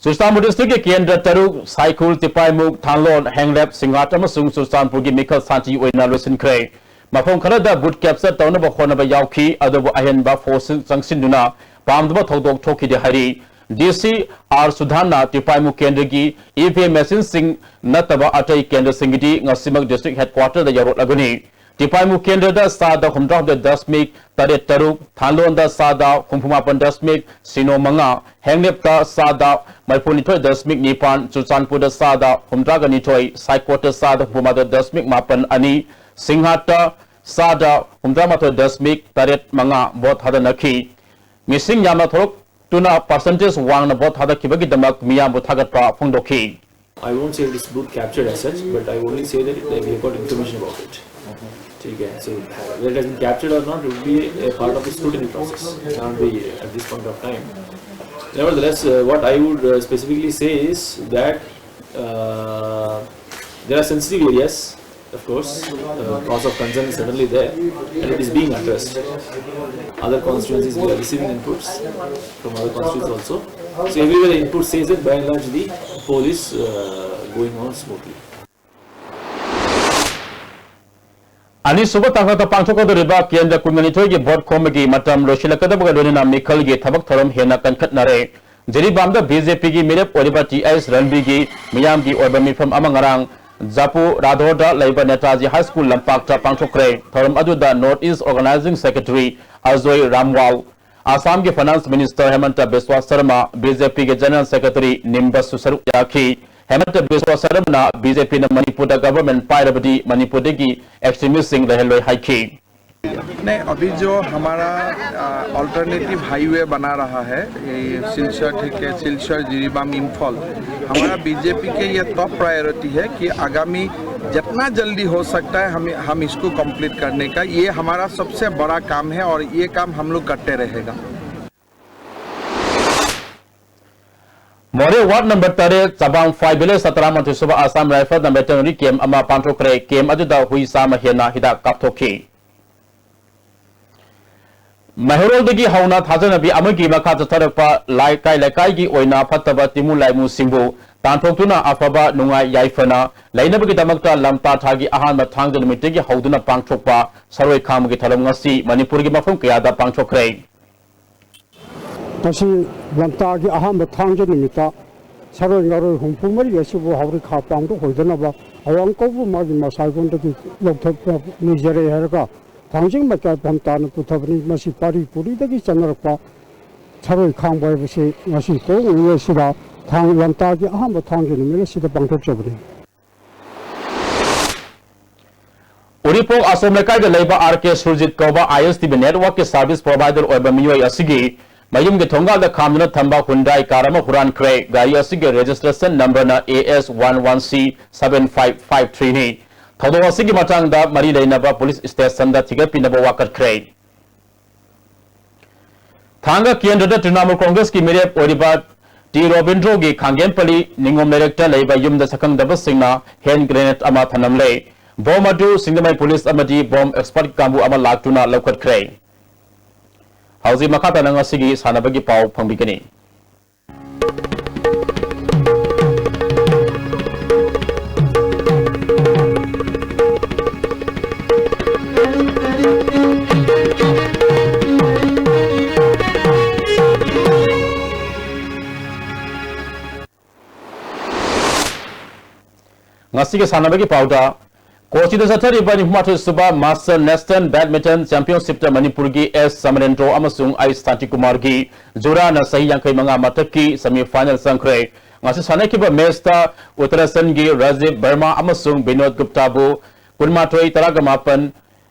ꯆꯨꯔꯆꯥꯟꯄꯨꯔ ꯗꯤꯁꯇ꯭ꯔꯤꯛꯀꯤ ꯀꯦꯟꯗ꯭ꯔ ꯇꯔꯨꯛ, ꯁꯥꯏꯈꯨꯜ, ꯇꯤꯄꯥꯏꯃꯨꯛ, ꯊꯥꯟꯂꯣꯟ, ꯍꯦꯡꯂꯦꯞ, ꯁꯤꯡꯍꯥꯠ ꯑꯃꯁꯨꯡ ꯆꯨꯔꯆꯥꯟꯄꯨꯔꯒꯤ ꯃꯤꯈꯜ ꯁꯥꯟꯇꯤ ꯑꯣꯏꯅ ꯂꯣꯏꯁꯤꯟꯈ꯭ꯔꯦ꯫ ꯃꯐꯝ ꯈꯔꯗ ꯕꯨꯠ ꯀꯦꯞꯆꯔ ꯇꯧꯅꯕ ꯍꯣꯠꯅꯕ ꯌꯥꯎꯈꯤ, ꯑꯗꯨꯕꯨ ꯑꯍꯦꯟꯕ ꯐꯣꯔꯁꯁꯤꯡ ꯆꯪꯁꯤꯟꯗꯨꯅ ꯄꯥꯝꯗꯕ ꯊꯧꯗꯣꯛ ꯊꯣꯛꯈꯤꯗꯦ ꯍꯥꯏꯔꯤ꯫ ꯗꯤ ꯁꯤ ꯑꯥꯔ ꯁꯨꯙꯥꯟꯅ ꯇꯤꯄꯥꯏꯃꯨꯛ ꯀꯦꯟꯗ꯭ꯔꯒꯤ ꯏ ꯚꯤ ꯑꯦꯝ ꯃꯦꯆꯤꯟꯁꯤꯡ ꯅꯠꯇꯕ ꯑꯇꯩ ꯀꯦꯟꯗ꯭ꯔꯁꯤꯡꯒꯤꯗꯤ ꯉꯁꯤꯃꯛ ꯗꯤꯁꯇ꯭ꯔꯤꯛ ꯍꯦꯗꯀ꯭ꯋꯥꯇꯔꯗ ꯌꯧꯔꯛꯂꯒꯅꯤ꯫ ꯇꯤꯄꯥꯏꯃꯨ ꯀꯦꯟꯗ꯭ꯔꯗ ꯆꯥꯗ ꯍꯨꯝꯗ꯭ꯔꯥꯍꯨꯝꯗꯣꯏ ꯗꯁꯃꯤꯛ ꯇꯔꯦꯠ ꯇꯔꯨꯛ, ꯊꯥꯟꯂꯣꯟꯗ ꯆꯥꯗ ꯍꯨꯝꯐꯨ ꯃꯥꯄꯟ ꯗꯁꯃꯤꯛ ꯁꯤꯅꯣ ꯃꯉꯥ, ꯍꯦꯡꯂꯦꯞꯇ ꯆꯥꯗ ꯃꯔꯤꯐꯨ ꯅꯤꯊꯣꯏ ꯗꯁꯃꯤꯛ ꯅꯤꯄꯥꯟ, ꯆꯨꯔꯆꯥꯟꯄꯨꯔꯗ ꯆꯥꯗ ꯍꯨꯝꯗ꯭ꯔꯥꯒ ꯅꯤꯊꯣꯏ, ꯁꯥꯏꯀꯣꯠꯇ ꯆꯥꯗ ꯍꯨꯝꯐꯨ ꯃꯥꯊꯣꯏ ꯗꯁꯃꯤꯛ ꯃꯥꯄꯟ ꯑꯅꯤ, ꯁꯤꯡꯍꯥꯠꯇ ꯆꯥꯗ ꯍꯨꯝꯗ꯭ꯔꯥ ꯃꯥꯊꯣꯏ ꯗꯁꯃꯤꯛ ꯇꯔꯦꯠ ꯃꯉꯥ ꯚꯣꯠ ꯊꯥꯗꯅꯈꯤ꯫ ꯃꯤꯁꯤꯡ ꯌꯥꯝꯅ ꯊꯣꯛꯂꯛꯇꯨꯅ ꯄꯥꯔꯁꯦꯟꯇꯦꯖ ꯋꯥꯡꯅ ꯚꯣꯠ ꯊꯥꯗꯈꯤꯕꯒꯤꯗꯃꯛ ꯃꯤꯌꯥꯝꯕꯨ ꯊꯥꯒꯠꯄ ꯐꯣꯡꯗꯣꯛꯈꯤ꯫ I won't say it is booth captured as such, but I only say that we have got information about it. ठीक है, so whether it has been captured or not, it will be a part of the scrutiny process. It cannot be at this point of time. Nevertheless, uh, what I would uh, specifically say is that uh, there are sensitive areas, of course, uh, cause of concern is certainly there, and it is being addressed. Other constituencies, we are receiving inputs from other constituencies also. So everywhere the input says that by and large the poll is uh, going on smoothly. ꯑꯅꯤꯁꯨꯕ ꯇꯥꯡꯀꯛꯇ ꯄꯥꯡꯊꯣꯛꯀꯗꯧꯔꯤꯕ ꯀꯦꯟꯗ꯭ꯔ ꯀꯨꯟꯒ ꯅꯤꯊꯣꯏꯒꯤ ꯚꯣꯠ ꯈꯣꯝꯕꯒꯤ ꯃꯇꯝ ꯂꯣꯏꯁꯤꯜꯂꯛꯀꯗꯕꯒ ꯂꯣꯏꯅꯅ ꯃꯤꯈꯜꯒꯤ ꯊꯕꯛ ꯊꯧꯔꯝ ꯍꯦꯟꯅ ꯀꯟꯈꯠꯅꯔꯦ꯫ ꯖꯤꯔꯤꯕꯥꯝꯗ ꯕꯤ ꯖꯦ ꯄꯤꯒꯤ ꯃꯤꯔꯦꯞ ꯑꯣꯏꯔꯤꯕ ꯇꯤ ꯑꯩꯆ ꯔꯟꯕꯤꯒꯤ ꯃꯤꯌꯥꯝꯒꯤ ꯑꯣꯏꯕ ꯃꯤꯐꯝ ꯑꯃ ꯉꯔꯥꯡ ꯖꯥꯄꯨ ꯔꯥꯗꯣꯔꯗ ꯂꯩꯕ ꯅꯦꯇꯥꯖꯤ ꯍꯥꯏ ꯁ꯭ꯀꯨꯜ ꯂꯝꯄꯥꯛꯇ ꯄꯥꯡꯊꯣꯛꯈ꯭ꯔꯦ꯫ ꯊꯧꯔꯝ ꯑꯗꯨꯗ north east organising secretary Ajoy Ramwal, ꯑꯁꯥꯝꯒꯤ finance minister Himanta Biswa Sarma, B J ꯄꯤꯒꯤ ꯖꯦꯅꯔꯦꯜ ꯁꯦꯀ꯭ꯔꯦꯇꯔꯤ ꯅꯤꯝꯕꯁꯁꯨ ꯁꯔꯨꯛ ꯌꯥꯈꯤ꯫ ꯍꯦꯃꯟꯇ ꯕꯤꯁ꯭ꯋꯥ ꯁꯔꯃꯅ ꯕꯤ ꯖꯦ ꯄꯤꯅ ꯃꯅꯤꯄꯨꯔꯗ ꯒꯚꯔꯟꯃꯦꯟꯠ ꯄꯥꯏꯔꯕꯗꯤ ꯃꯅꯤꯄꯨꯔꯗꯒꯤ ꯑꯦꯛꯁꯇ꯭ꯔꯤꯃꯤꯁ꯭ꯠꯁꯤꯡ ꯂꯩꯍꯜꯂꯣꯏ ꯍꯥꯏꯈꯤ꯫ नहीं, अभी जो हमारा अल्टरनेटिव हाईवे बना रहा है, ये सिलचर ठीक है, सिलचर जिरीबाम इम्फाल, हमारा बीजेपी के ये टॉप प्रायोरिटी है कि आगामी जितना जल्दी हो सकता है हम हम इसको कंप्लीट करने का, ये हमारा सबसे बड़ा काम है और ये काम हम लोग करते रहेगा। ꯃꯣꯔꯦ ꯋꯥꯔꯗ ꯅꯝꯕꯔ ꯇꯔꯦꯠ, ꯆꯕꯥꯝꯐꯥꯏ ꯚꯤꯂꯦꯖꯇ ꯇꯔꯥꯃꯥꯊꯣꯏ ꯁꯨꯕ ꯑꯁꯥꯝ ꯔꯥꯏꯐꯜꯅ ꯚꯦꯇꯔꯅꯔꯤ ꯀꯦꯝꯞ ꯑꯃ ꯄꯥꯡꯊꯣꯛꯈ꯭ꯔꯦ꯫ ꯀꯦꯝꯞ ꯑꯗꯨꯗ ꯍꯨꯏ ꯆꯥꯝꯃ ꯍꯦꯟꯅ ꯍꯤꯗꯥꯛ ꯀꯥꯞꯊꯣꯛꯈꯤ꯫ ꯃꯩꯍꯧꯔꯣꯜꯗꯒꯤ ꯍꯧꯅ ꯊꯥꯖꯅꯕꯤ ꯑꯃꯒꯤ ꯃꯈꯥ ꯆꯠꯊꯔꯛꯄ ꯂꯩꯀꯥꯏ ꯂꯩꯀꯥꯏꯒꯤ ꯑꯣꯏꯅ ꯐꯠꯇꯕ ꯇꯤꯃꯨ ꯂꯥꯏꯃꯨꯁꯤꯡꯕꯨ ꯇꯥꯟꯊꯣꯛꯇꯨꯅ ꯑꯐꯕ ꯅꯨꯡꯉꯥꯏ ꯌꯥꯏꯐꯅ ꯂꯩꯅꯕꯒꯤꯗꯃꯛꯇ ꯂꯝꯇꯥ ꯊꯥꯒꯤ ꯑꯍꯥꯟꯕ ꯊꯥꯡꯖ ꯅꯨꯃꯤꯠꯇꯒꯤ ꯍꯧꯗꯨꯅ ꯄꯥꯡꯊꯣꯛꯄ ꯁꯔꯣꯏ ꯈꯥꯡꯕꯒꯤ ꯊꯧꯔꯝ ꯉꯁꯤ ꯃꯅꯤꯄꯨꯔꯒꯤ ꯃꯐꯝ ꯀꯌꯥꯗ ꯄꯥꯡꯊꯣꯛꯈ꯭ꯔꯦ꯫ ꯉꯁꯤ ꯂꯝꯇꯥꯒꯤ ꯑꯍꯥꯟꯕ ꯊꯥꯡꯖ ꯅꯨꯃꯤꯠꯇ ꯁꯔꯣꯏ ꯉꯥꯔꯣꯏ ꯍꯨꯝꯐꯨ ꯃꯔꯤ ꯑꯁꯤꯕꯨ ꯍꯧꯔꯤꯈꯥ ꯄꯥꯡꯕ ꯑꯣꯏꯗꯅꯕ ꯑꯋꯥꯡ ꯀꯧꯕ ꯃꯥꯒꯤ ꯃꯁꯥꯏꯒꯣꯟꯗꯒꯤ ꯂꯧꯊꯣꯛꯄ ꯅꯤꯖꯔꯦ ꯍꯥꯏꯔꯒ ꯊꯥꯡꯖꯤꯡ ꯃꯇꯥꯏꯐꯝ ꯇꯥꯅ ꯄꯨꯊꯕꯅꯤ꯫ ꯃꯁꯤ ꯄꯥꯔꯤ ꯄꯨꯔꯤꯗꯒꯤ ꯆꯠꯅꯔꯛꯄ ꯁꯔꯣꯏ ꯈꯥꯡꯕ ꯍꯥꯏꯕꯁꯤ ꯉꯁꯤ ꯀꯣꯡꯉꯩ ꯑꯁꯤꯗ ꯊꯥꯡ ꯂꯝꯇꯥꯒꯤ ꯑꯍꯥꯟꯕ ꯊꯥꯡꯖ ꯅꯨꯃꯤꯠ ꯑꯁꯤꯗ ꯄꯥꯡꯊꯣꯛꯆꯕꯅꯤ꯫ ꯎꯔꯤꯄꯣꯛ ꯑꯁꯣꯝ ꯂꯩꯀꯥꯏꯗ ꯂꯩꯕ ꯑꯥꯔ ꯀꯦ ꯁꯨꯔꯖꯤꯠ ꯀꯧꯕ ꯑꯥꯏ ꯑꯦꯁ ꯇꯤ ꯚꯤ ꯅꯦꯠꯋꯥꯔꯛꯀꯤ ꯁꯥꯔꯚꯤꯁ ꯄ꯭ꯔꯣꯚꯥꯏꯗꯔ ꯑꯣꯏꯕ ꯃꯤꯑꯣꯏ ꯑꯁꯤꯒꯤ ꯃꯌꯨꯝꯒꯤ ꯊꯣꯡꯒꯥꯜꯗ ꯈꯥꯝꯗꯨꯅ ꯊꯝꯕ ꯍꯨꯟꯗꯥꯏ ꯀꯥꯔ ꯑꯃ ꯍꯨꯔꯥꯟꯈ꯭ꯔꯦ꯫ ꯒꯥꯔꯤ ꯑꯁꯤꯒꯤ ꯔꯦꯖꯤꯁꯇ꯭ꯔꯦꯁꯟ ꯅꯝꯕꯔꯅ ꯑꯦ ꯑꯦꯁ ꯋꯥꯟ ꯋꯥꯟ ꯁꯤ ꯁꯚꯦꯟ ꯐꯥꯏꯚ ꯐꯥꯏꯚ ꯊ꯭ꯔꯤꯅꯤ꯫ ꯊꯧꯗꯣꯛ ꯑꯁꯤꯒꯤ ꯃꯇꯥꯡꯗ ꯃꯔꯤ ꯂꯩꯅꯕ ꯄꯨꯂꯤꯁ ꯁ꯭ꯇꯦꯁꯟꯗ ꯊꯤꯒꯠꯄꯤꯅꯕ ꯋꯥꯀꯠꯈ꯭ꯔꯦ꯫ ꯊꯥꯡꯒ ꯀꯦꯟꯗ꯭ꯔꯗ ꯇ꯭ꯔꯤꯅꯥꯃꯨꯜ ꯀꯣꯡꯒ꯭ꯔꯦꯁꯀꯤ ꯃꯤꯔꯦꯞ ꯑꯣꯏꯔꯤꯕ ꯇꯤ ꯔꯣꯕꯤꯟꯗ꯭ꯔꯣꯒꯤ ꯈꯥꯡꯒꯦꯝꯄꯜꯂꯤ ꯅꯤꯉꯣꯝ ꯂꯩꯔꯛꯇ ꯂꯩꯕ ꯌꯨꯝꯗ ꯁꯛꯈꯪꯗꯕꯁꯤꯡꯅ ꯍꯦꯟ ꯒ꯭ꯔꯦꯅꯦꯗ ꯑꯃ ꯊꯅꯝꯂꯦ꯫ ꯕꯣꯝ ꯑꯗꯨ ꯁꯤꯡꯖꯃꯩ ꯄꯨꯂꯤꯁ ꯑꯃꯗꯤ ꯕꯣꯝ ꯑꯦꯛꯁꯄꯔꯠ ꯀꯥꯡꯕꯨ ꯑꯃ ꯂꯥꯛꯇꯨꯅ ꯂꯧꯈꯠꯈ꯭ꯔꯦ꯫ ꯍꯧꯖꯤꯛ ꯃꯈꯥ ꯇꯥꯅ ꯉꯁꯤꯒꯤ ꯁꯥꯟꯅꯕꯒꯤ ꯄꯥꯎ ꯐꯪꯕꯤꯒꯅꯤ꯫ ꯁꯤꯒꯤ ꯁꯥꯟꯅꯕꯒꯤ ꯄꯥꯎꯗ, ꯀꯣꯆꯤꯗ ꯆꯠꯊꯔꯤꯕ ꯅꯤꯐꯨꯃꯥꯊꯣꯏ ꯁꯨꯕ Master National Badminton Championship ꯇ ꯃꯅꯤꯄꯨꯔꯒꯤ ꯑꯦꯁ ꯁꯃꯔꯦꯟꯗ꯭ꯔꯣ ꯑꯃꯁꯨꯡ ꯑꯩꯁ ꯁꯥꯟꯇꯤꯀꯨꯃꯥꯔꯒꯤ ꯖꯣꯔꯥꯅ ꯆꯍꯤ ꯌꯥꯡꯈꯩ ꯃꯉꯥ ꯃꯊꯛꯀꯤ semi final ꯆꯪꯈ꯭ꯔꯦ꯫ ꯉꯁꯤ ꯁꯥꯟꯅꯈꯤꯕ match ꯇ ꯎꯠꯇꯔꯥꯈꯟꯗꯒꯤ ꯔꯥꯖꯤꯕ ꯕꯔꯃꯥ ꯑꯃꯁꯨꯡ ꯕꯤꯅꯣꯗ ꯒꯨꯞꯇꯥꯕꯨ ꯀꯨꯟꯃꯥꯊꯣꯏ ꯇꯔꯥꯃꯥꯄꯟ,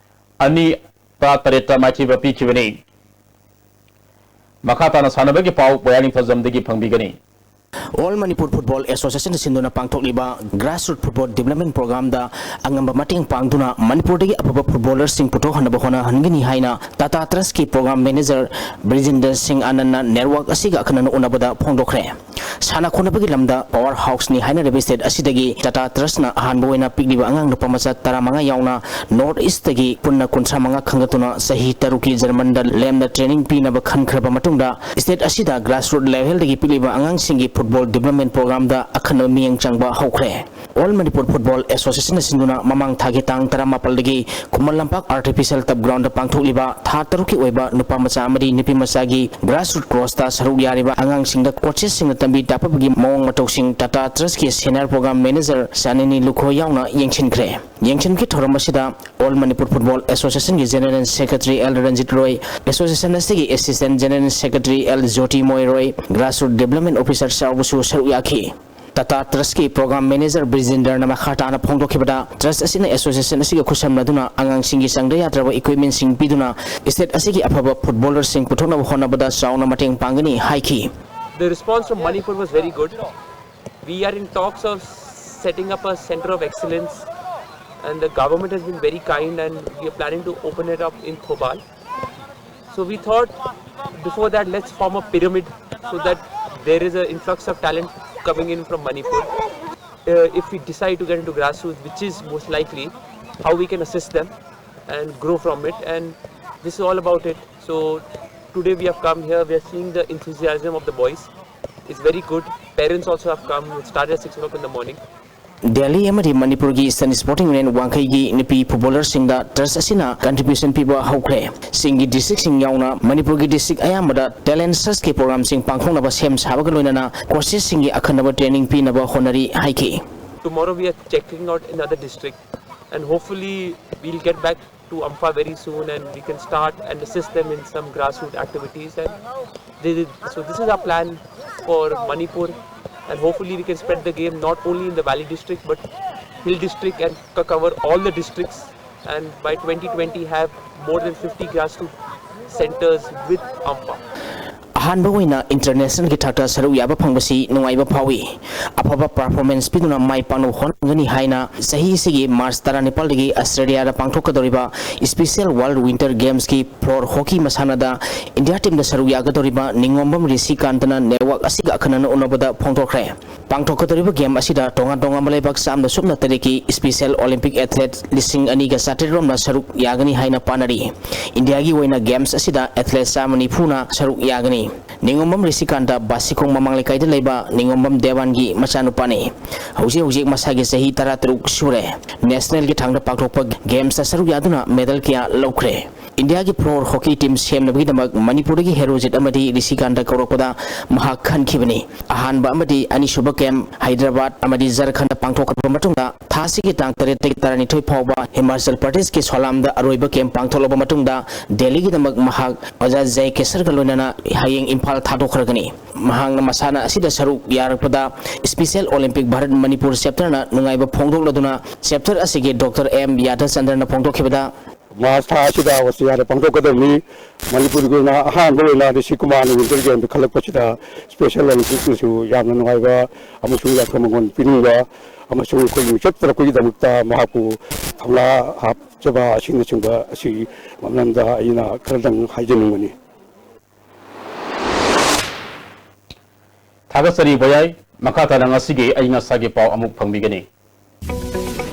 ꯑꯅꯤ ꯇꯔꯥꯇꯔꯦꯠꯇ ꯃꯥꯏꯊꯤꯕ ꯄꯤꯈꯤꯕꯅꯤ꯫ ꯃꯈꯥ ꯇꯥꯅ ꯁꯥꯟꯅꯕꯒꯤ ꯄꯥꯎ ꯕꯣꯌꯥ ꯅꯤꯡꯊꯧꯖꯝꯗꯒꯤ ꯐꯪꯕꯤꯒꯅꯤ꯫ All Manipur Football Association ꯁꯤꯟꯗꯨꯅ ꯄꯥꯡꯊꯣꯛꯂꯤꯕ Grassroot Football Development Program ꯗ ꯑꯉꯝꯕ ꯃꯇꯦꯡ ꯄꯥꯡꯗꯨꯅ ꯃꯅꯤꯄꯨꯔꯗꯒꯤ ꯑꯐꯕ footballer ꯁꯤꯡ ꯄꯨꯊꯣꯛꯍꯟꯅꯕ ꯍꯣꯠꯅꯍꯟꯒꯅꯤ ꯍꯥꯏꯅ Tata Trust ꯀꯤ Program Manager ꯕ꯭ꯔꯤꯖꯦꯟꯗ꯭ꯔ ꯁꯤꯡ ꯑꯅꯟꯅ network ꯑꯁꯤꯒ ꯑꯈꯟꯅꯅ ꯎꯅꯕꯗ ꯐꯣꯡꯗꯣꯛꯈ꯭ꯔꯦ꯫ ꯁꯥꯟꯅ ꯈꯣꯠꯅꯕꯒꯤ ꯂꯝꯗ power house ꯅꯤ ꯍꯥꯏꯅꯔꯤꯕ state ꯑꯁꯤꯗꯒꯤ Tata Trust ꯅ ꯑꯍꯥꯟꯕ ꯑꯣꯏꯅ ꯄꯤꯛꯂꯤꯕ ꯑꯉꯥꯡ ꯅꯨꯄꯥ ꯃꯆꯥ ꯇꯔꯥꯃꯉꯥ ꯌꯥꯎꯅ North East ꯇꯒꯤ ꯄꯨꯟꯅ ꯀꯨꯟꯊ꯭ꯔꯥ ꯃꯉꯥ ꯈꯟꯒꯠꯇꯨꯅ ꯆꯍꯤ ꯇꯔꯨꯛꯀꯤ ꯖꯔꯃꯟꯗ ꯂꯦꯝꯅ training ꯄꯤꯅꯕ ꯈꯟꯈ꯭ꯔꯕ ꯃꯇꯨꯡꯗ, state ꯑꯁꯤꯗ grassroot level ꯗꯒꯤ ꯄꯤꯛꯂꯤꯕ ꯑꯉꯥꯡꯁꯤꯡꯒꯤ football development program ꯗ ꯑꯈꯟꯅꯕ ꯃꯤꯠꯌꯦꯡ ꯆꯪꯕ ꯍꯧꯈ꯭ꯔꯦ꯫ All Manipur Football Association ꯅ ꯁꯤꯟꯗꯨꯅ ꯃꯃꯥꯡ ꯊꯥꯒꯤ ꯇꯥꯡ ꯇꯔꯥꯃꯥꯄꯜꯗꯒꯤ Khuman Lampak artificial turf ground ꯗ ꯄꯥꯡꯊꯣꯛꯂꯤꯕ ꯊꯥ ꯇꯔꯨꯛꯀꯤ ꯑꯣꯏꯕ ꯅꯨꯄꯥ ꯃꯆꯥ ꯑꯃꯗꯤ ꯅꯨꯄꯤ ꯃꯆꯥꯒꯤ grassroot course ꯇ ꯁꯔꯨꯛ ꯌꯥꯔꯤꯕ ꯑꯉꯥꯡꯁꯤꯡꯗ coaches ꯁꯤꯡꯅ ꯇꯝꯕꯤ ꯇꯥꯛꯄꯤꯕꯒꯤ ꯃꯑꯣꯡ ꯃꯇꯧꯁꯤꯡ Tata Trust ꯀꯤ senior program manager ꯁꯥꯅꯤꯅꯤ ꯂꯨꯈꯣ ꯌꯥꯎꯅ ꯌꯦꯡꯁꯤꯟꯈ꯭ꯔꯦ꯫ ꯌꯦꯡꯁꯤꯟꯕꯒꯤ ꯊꯧꯔꯝ ꯑꯁꯤꯗ All Manipur Football Association ꯒꯤ General Secretary L Ranjit Roy, Association ꯑꯁꯤꯒꯤ Assistant General Secretary L Jyotirmoy Roy, Grassroot Development Officer ꯌꯥꯎꯕꯁꯨ ꯁꯔꯨꯛ ꯌꯥꯈꯤ꯫ Tata Trust ꯀꯤ Program Manager ꯕ꯭ꯔꯤꯖꯦꯟꯗ꯭ꯔꯅ ꯃꯈꯥ ꯇꯥꯅ ꯐꯣꯡꯗꯣꯛꯈꯤꯕꯗ, Trust ꯑꯁꯤꯅ association ꯑꯁꯤꯒ ꯈꯨꯠꯁꯝꯅꯗꯨꯅ ꯑꯉꯥꯡꯁꯤꯡꯒꯤ ꯆꯪꯗ ꯌꯥꯗ꯭ꯔꯕ equipment ꯁꯤꯡ ꯄꯤꯗꯨꯅ state ꯑꯁꯤꯒꯤ ꯑꯐꯕ footballer ꯁꯤꯡ ꯄꯨꯊꯣꯛꯅꯕ ꯍꯣꯠꯅꯕꯗ ꯆꯥꯎꯅ ꯃꯇꯦꯡ ꯄꯥꯡꯒꯅꯤ ꯍꯥꯏꯈꯤ꯫ The response from Manipur was very good. We are in talks of setting up a center of excellence, and the government has been very kind, and we are planning to open it up in Bhopal. So we thought before that, let's form a pyramid so that there is an influx of talent coming in from Manipur. Uh, if we decide to get into grassroots, which is most likely, how we can assist them and grow from it. And this is all about it. So today we have come here, we are seeing the enthusiasm of the boys. It's very good. Parents also have come. It started at six o'clock in the morning. Delhi ꯑꯃꯗꯤ ꯃꯅꯤꯄꯨꯔꯒꯤ Sun Sporting Union ꯋꯥꯡꯈꯩꯒꯤ ꯅꯨꯄꯤ footballer ꯁꯤꯡꯗ Trust ꯑꯁꯤꯅ contribution ꯄꯤꯕ ꯍꯧꯈ꯭ꯔꯦ꯫ ꯁꯤꯡꯒꯤ district ꯁꯤꯡ ꯌꯥꯎꯅ ꯃꯅꯤꯄꯨꯔꯒꯤ district ꯑꯌꯥꯝꯕꯗ talent search ꯀꯤ program ꯁꯤꯡ ꯄꯥꯡꯊꯣꯛꯅꯕ ꯁꯦꯝ ꯁꯥꯕꯒ ꯂꯣꯏꯅꯅ coaches ꯁꯤꯡꯒꯤ ꯑꯈꯟꯅꯕ training ꯄꯤꯅꯕ ꯍꯣꯠꯅꯔꯤ ꯍꯥꯏꯈꯤ꯫ Tomorrow we are checking out another district, and hopefully we'll get back to Ampha very soon, and we can start and assist them in some grassroots activities. And they, so this is our plan for Manipur, and hopefully we can spread the game not only in the Valley district but Hill district and co- cover all the districts. And by twenty twenty, have more than fifty grassroots centers with Ampha. ꯑꯍꯥꯟꯕ ꯑꯣꯏꯅ ꯏꯟꯇꯔꯅꯦꯁꯅꯦꯜꯒꯤ ꯊꯥꯛꯇ ꯁꯔꯨꯛ ꯌꯥꯕ ꯐꯪꯕꯁꯤ ꯅꯨꯡꯉꯥꯏꯕ ꯐꯥꯎꯏ꯫ ꯑꯐꯕ ꯄꯔꯐꯣꯔꯃꯦꯟꯁ ꯄꯤꯗꯨꯅ ꯃꯥꯏ ꯄꯥꯛꯅꯕ ꯍꯣꯠꯅꯒꯅꯤ ꯍꯥꯏꯅ ꯆꯍꯤ ꯑꯁꯤꯒꯤ ꯃꯥꯔꯆ ꯇꯔꯥꯅꯤꯄꯥꯜꯗꯒꯤ ꯑꯁꯇ꯭ꯔꯦꯂꯤꯌꯥꯗ ꯄꯥꯡꯊꯣꯛꯀꯗꯧꯔꯤꯕ ꯏꯁꯄꯤꯁꯦꯜ ꯋꯥꯔꯜ ꯋꯤꯟꯇꯔ ꯒꯦꯝꯁꯀꯤ ꯐ꯭ꯂꯣꯔ ꯍꯣꯀꯤ ꯃꯁꯥꯟꯅꯗ ꯏꯟꯗꯤꯌꯥ ꯇꯤꯝꯗ ꯁꯔꯨꯛ ꯌꯥꯒꯗꯧꯔꯤꯕ ꯅꯤꯉꯣꯝꯕꯝ ꯔꯤꯁꯤꯀꯥꯟꯇꯅ ꯅꯦꯠꯋꯥꯛ ꯑꯁꯤꯒ ꯑꯈꯟꯅꯅ ꯎꯅꯕꯗ ꯐꯣꯡꯗꯣꯛꯈ꯭ꯔꯦ꯫ ꯄꯥꯡꯊꯣꯛꯀꯗꯧꯔꯤꯕ ꯒꯦꯝ ꯑꯁꯤꯗ ꯇꯣꯉꯥꯟ ꯇꯣꯉꯥꯟꯕ ꯂꯩꯕꯥꯛ ꯆꯥꯝꯗ ꯁꯨꯞꯅ ꯇꯔꯦꯠꯀꯤ ꯏꯁꯄꯤꯁꯦꯜ ꯑꯣꯂꯤꯝꯄꯤꯛ ꯑꯦꯊꯂꯦꯠ ꯂꯤꯁꯤꯡ ꯑꯅꯤꯒ ꯆꯥꯇ꯭ꯔꯦꯠ ꯔꯣꯝꯅ ꯁꯔꯨꯛ ꯌꯥꯒꯅꯤ ꯍꯥꯏꯅ ꯄꯥꯅꯔꯤ꯫ ꯏꯟꯗꯤꯌꯥꯒꯤ ꯑꯣꯏꯅ ꯒꯦꯝꯁ ꯑꯁꯤꯗ ꯑꯦꯊꯂꯦꯠ ꯆꯥꯝꯃ ꯅꯤꯐꯨꯅ ꯁꯔꯨꯛ ꯌꯥꯒꯅꯤ꯫ ꯅꯤꯉꯣꯝꯕꯝ ꯔꯤꯁꯤꯀꯥꯟꯇ ꯕꯥꯁꯤꯈꯣꯡ ꯃꯃꯥꯡ ꯂꯩꯀꯥꯏꯗ ꯂꯩꯕ ꯅꯤꯉꯣꯝꯕꯝ ꯗꯦꯋꯥꯟꯒꯤ ꯃꯆꯥꯅꯨꯄꯥꯅꯤ꯫ ꯍꯧꯖꯤꯛ ꯍꯧꯖꯤꯛ ꯃꯁꯥꯒꯤ ꯆꯍꯤ ꯇꯔꯥꯇꯔꯨꯛ ꯁꯨꯔꯦ꯫ ꯅꯦꯁꯅꯦꯜꯒꯤ ꯊꯥꯡꯗ ꯄꯥꯡꯊꯣꯛꯄ ꯒꯦꯝꯁꯇ ꯁꯔꯨꯛ ꯌꯥꯗꯨꯅ ꯃꯦꯗꯜ ꯀꯌꯥ ꯂꯧꯈ꯭ꯔꯦ꯫ ꯏꯟꯗꯤꯌꯥꯒꯤ ꯐ꯭ꯂꯣꯔ ꯍꯣꯀꯤ ꯇꯤꯝ ꯁꯦꯝꯅꯕꯒꯤꯗꯃꯛ ꯃꯅꯤꯄꯨꯔꯗꯒꯤ ꯍꯦꯔꯣꯖꯤꯠ ꯑꯃꯗꯤ ꯔꯤꯁꯤꯀꯥꯟꯇ ꯀꯧꯔꯛꯄꯗ ꯃꯍꯥꯛ ꯈꯟꯈꯤꯕꯅꯤ꯫ ꯑꯍꯥꯟꯕ ꯑꯃꯗꯤ ꯑꯅꯤꯁꯨꯕ ꯀꯦꯝꯞ ꯍꯩꯗ꯭ꯔꯕꯥꯗ ꯑꯃꯗꯤ ꯖꯔꯈꯟꯗ ꯄꯥꯡꯊꯣꯛꯈ꯭ꯔꯕ ꯃꯇꯨꯡꯗ ꯊꯥ ꯑꯁꯤꯒꯤ ꯇꯥꯡ ꯇꯔꯦꯠꯇꯒꯤ ꯇꯔꯥꯅꯤꯊꯣꯏ ꯐꯥꯎꯕ ꯍꯤꯃꯥꯆꯜ ꯄ꯭ꯔꯗꯦꯁꯀꯤ ꯁꯣꯂꯥꯝꯗ ꯑꯔꯣꯏꯕ ꯀꯦꯝꯞ ꯄꯥꯡꯊꯣꯛꯂꯕ ꯃꯇꯨꯡꯗ ꯗꯦꯜꯂꯤꯒꯤꯗꯃꯛ ꯃꯍꯥꯛ ꯑꯣꯖꯥ ꯖꯌꯀꯦꯁꯔꯒ ꯂꯣꯏꯅꯅ ꯍꯌꯦꯡ ꯏꯝꯐꯥꯜ ꯊꯥꯗꯣꯛꯈ꯭ꯔꯒꯅꯤ꯫ ꯃꯍꯥꯛꯅ ꯃꯁꯥꯟꯅ ꯑꯁꯤꯗ ꯁꯔꯨꯛ ꯌꯥꯔꯛꯄꯗ ꯏꯁꯄꯤꯁꯦꯜ ꯑꯣꯂꯤꯝꯄꯤꯛ ꯚꯥꯔꯠ ꯃꯅꯤꯄꯨꯔ ꯆꯦꯞꯇꯔꯅ ꯅꯨꯡꯉꯥꯏꯕ ꯐꯣꯡꯗꯣꯛꯂꯗꯨꯅ ꯆꯦꯞꯇꯔ ꯑꯁꯤꯒꯤ ꯗꯣꯛꯇꯔ ꯑꯦꯝ ꯌꯥꯗꯆꯟꯗ꯭ꯔꯅ ꯐꯣꯡꯗꯣꯛꯈꯤꯕꯗ, ꯃꯥꯔꯆ ꯊꯥ ꯑꯁꯤꯗ ꯑꯣꯁꯇ꯭ꯔꯤꯌꯥꯗ ꯄꯥꯡꯊꯣꯛꯀꯗꯕꯅꯤ꯫ ꯃꯅꯤꯄꯨꯔꯒꯤ ꯑꯣꯏꯅ ꯑꯍꯥꯟꯕ ꯑꯣꯏꯅ ꯔꯤꯁꯤ ꯀꯨꯃꯥꯔꯅ ꯋꯤꯟꯇꯔ ꯒꯦꯝꯗ ꯈꯜꯂꯛꯄꯁꯤꯗ ꯏꯁꯄꯤꯁꯦꯜ ꯑꯣꯂꯤꯝꯄꯤꯛꯅꯁꯨ ꯌꯥꯝꯅ ꯅꯨꯡꯉꯥꯏꯕ ꯑꯃꯁꯨꯡ ꯌꯥꯏꯐ ꯃꯉꯣꯟ ꯄꯤꯅꯤꯡꯕ ꯑꯃꯁꯨꯡ ꯑꯩꯈꯣꯏꯒꯤ ꯃꯤꯡꯆꯠ ꯄꯨꯔꯛꯄꯒꯤꯗꯃꯛꯇ ꯃꯍꯥꯛꯄꯨ ꯊꯧꯅꯥ ꯍꯥꯞꯆꯕ ꯑꯁꯤꯅꯆꯤꯡꯕ ꯑꯁꯤ ꯃꯔꯝꯗ ꯑꯩꯅ ꯈꯔꯗꯪ ꯍꯥꯏꯖꯅꯤꯡꯕꯅꯤ꯫ ꯊꯥꯒꯠꯆꯔꯤ ꯚꯌꯥꯏ꯫ ꯃꯈꯥ ꯇꯥꯅ ꯉꯁꯤꯒꯤ ꯑꯏꯪ ꯑꯁꯥꯒꯤ ꯄꯥꯎ ꯑꯃꯨꯛ ꯐꯪꯕꯤꯒꯅꯤ꯫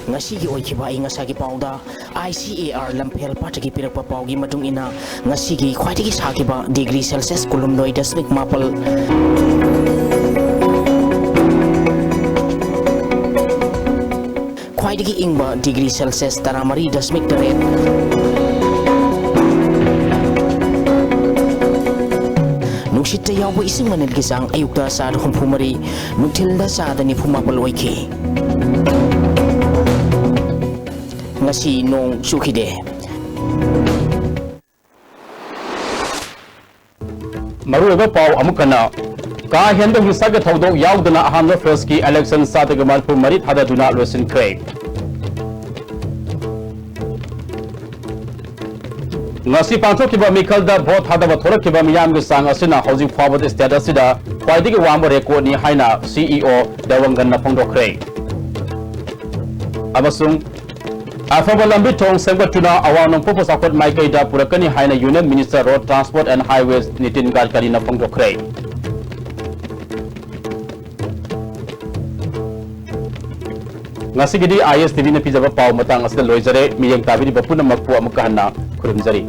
ꯉꯁꯤꯒꯤ ꯑꯣꯏꯈꯤꯕ ꯑꯏꯪ ꯑꯁꯥꯒꯤ ꯄꯥꯎꯗ ꯑꯥꯏ ꯁꯤ ꯑꯦ ꯑꯥꯔ ꯂꯝꯐꯦꯜ ꯄꯥꯠꯇꯒꯤ ꯄꯤꯔꯛꯄ ꯄꯥꯎꯒꯤ ꯃꯇꯨꯡ ꯏꯟꯅ, ꯉꯁꯤꯒꯤ ꯈ꯭ꯋꯥꯏꯗꯒꯤ ꯁꯥꯈꯤꯕ ꯗꯤꯒ꯭ꯔꯤ ꯁꯦꯜꯁꯤꯌꯁ ꯀꯨꯟꯍꯨꯝꯗꯣꯏ ꯗꯁꯃꯤꯛ ꯃꯥꯄꯜ, ꯈ꯭ꯋꯥꯏꯗꯒꯤ ꯏꯪꯕ ꯗꯤꯒ꯭ꯔꯤ ꯁꯦꯜꯁꯤꯌꯁ ꯇꯔꯥꯃꯔꯤ ꯗꯁꯃꯤꯛ ꯇꯔꯦꯠ, ꯅꯨꯡꯁꯤꯠꯇ ꯌꯥꯎꯕ ꯏꯁꯤꯡ ꯃꯅꯤꯜꯒꯤ ꯆꯥꯡ ꯑꯌꯨꯛꯇ ꯆꯥꯗ ꯍꯨꯝꯐꯨ ꯃꯔꯤ, ꯅꯨꯡꯊꯤꯜꯗ ꯆꯥꯗ ꯅꯤꯐꯨ ꯃꯥꯄꯜ ꯑꯣꯏꯈꯤ꯫ ꯉꯁꯤ ꯅꯣꯡ ꯆꯨꯈꯤꯗꯦ꯫ ꯃꯔꯨꯑꯣꯏꯕ ꯄꯥꯎ ꯑꯃꯨꯛ ꯍꯟꯅ꯫ ꯀꯥ ꯍꯦꯟꯕ ꯍꯤꯡꯁꯥꯒꯤ ꯊꯧꯗꯣꯛ ꯌꯥꯎꯗꯅ ꯑꯍꯥꯟꯕ ꯐꯦꯁꯀꯤ ꯏꯂꯦꯛꯁꯟ ꯆꯥꯗꯒꯤ ꯃꯔꯤꯐꯨ ꯃꯔꯤ ꯊꯥꯗꯗꯨꯅ ꯂꯣꯏꯁꯤꯟꯈ꯭ꯔꯦ꯫ ꯉꯁꯤ ꯄꯥꯡꯊꯣꯛꯈꯤꯕ ꯃꯤꯈꯜꯗ ꯚꯣꯠ ꯊꯥꯗꯕ ꯊꯣꯔꯛꯈꯤꯕ ꯃꯤꯌꯥꯝꯒꯤ ꯆꯥꯡ ꯑꯁꯤꯅ ꯍꯧꯖꯤꯛ ꯐꯥꯎꯕꯗ ꯁ꯭ꯇꯦꯠ ꯑꯁꯤꯗ ꯈ꯭ꯋꯥꯏꯗꯒꯤ ꯋꯥꯡꯕ ꯔꯦꯀꯣꯔꯗꯅꯤ ꯍꯥꯏꯅ ꯁꯤ ꯏ ꯑꯣ ꯗꯦꯋꯪꯒꯟꯅ ꯐꯣꯡꯗꯣꯛꯈ꯭ꯔꯦ꯫ ꯑꯃꯁꯨꯡ ꯑꯐꯕ ꯂꯝꯕꯤ ꯊꯣꯡ ꯁꯦꯝꯒꯠꯇꯨꯅ ꯑꯋꯥꯡ ꯅꯣꯡꯄꯣꯛꯄ ꯆꯥꯎꯈꯠ ꯃꯥꯏꯀꯩꯗ ꯄꯨꯔꯛꯀꯅꯤ ꯍꯥꯏꯅ Union Minister Road Transport and Highways Nitin ꯒꯗꯀꯔꯤꯅ ꯐꯣꯡꯗꯣꯛꯈ꯭ꯔꯦ꯫ ꯉꯁꯤꯒꯤꯗꯤ ꯑꯥꯏ ꯑꯦꯁ ꯇꯤ ꯚꯤꯅ ꯄꯤꯖꯕ ꯄꯥꯎ ꯃꯇꯥꯡ ꯑꯁꯤꯗ ꯂꯣꯏꯖꯔꯦ꯫ ꯃꯤꯠꯌꯦꯡ ꯇꯥꯕꯤꯔꯤꯕ ꯄꯨꯝꯅꯃꯛꯄꯨ ꯑꯃꯨꯛꯀ ꯍꯟꯅ ꯈꯨꯔꯨꯝꯖꯔꯤ꯫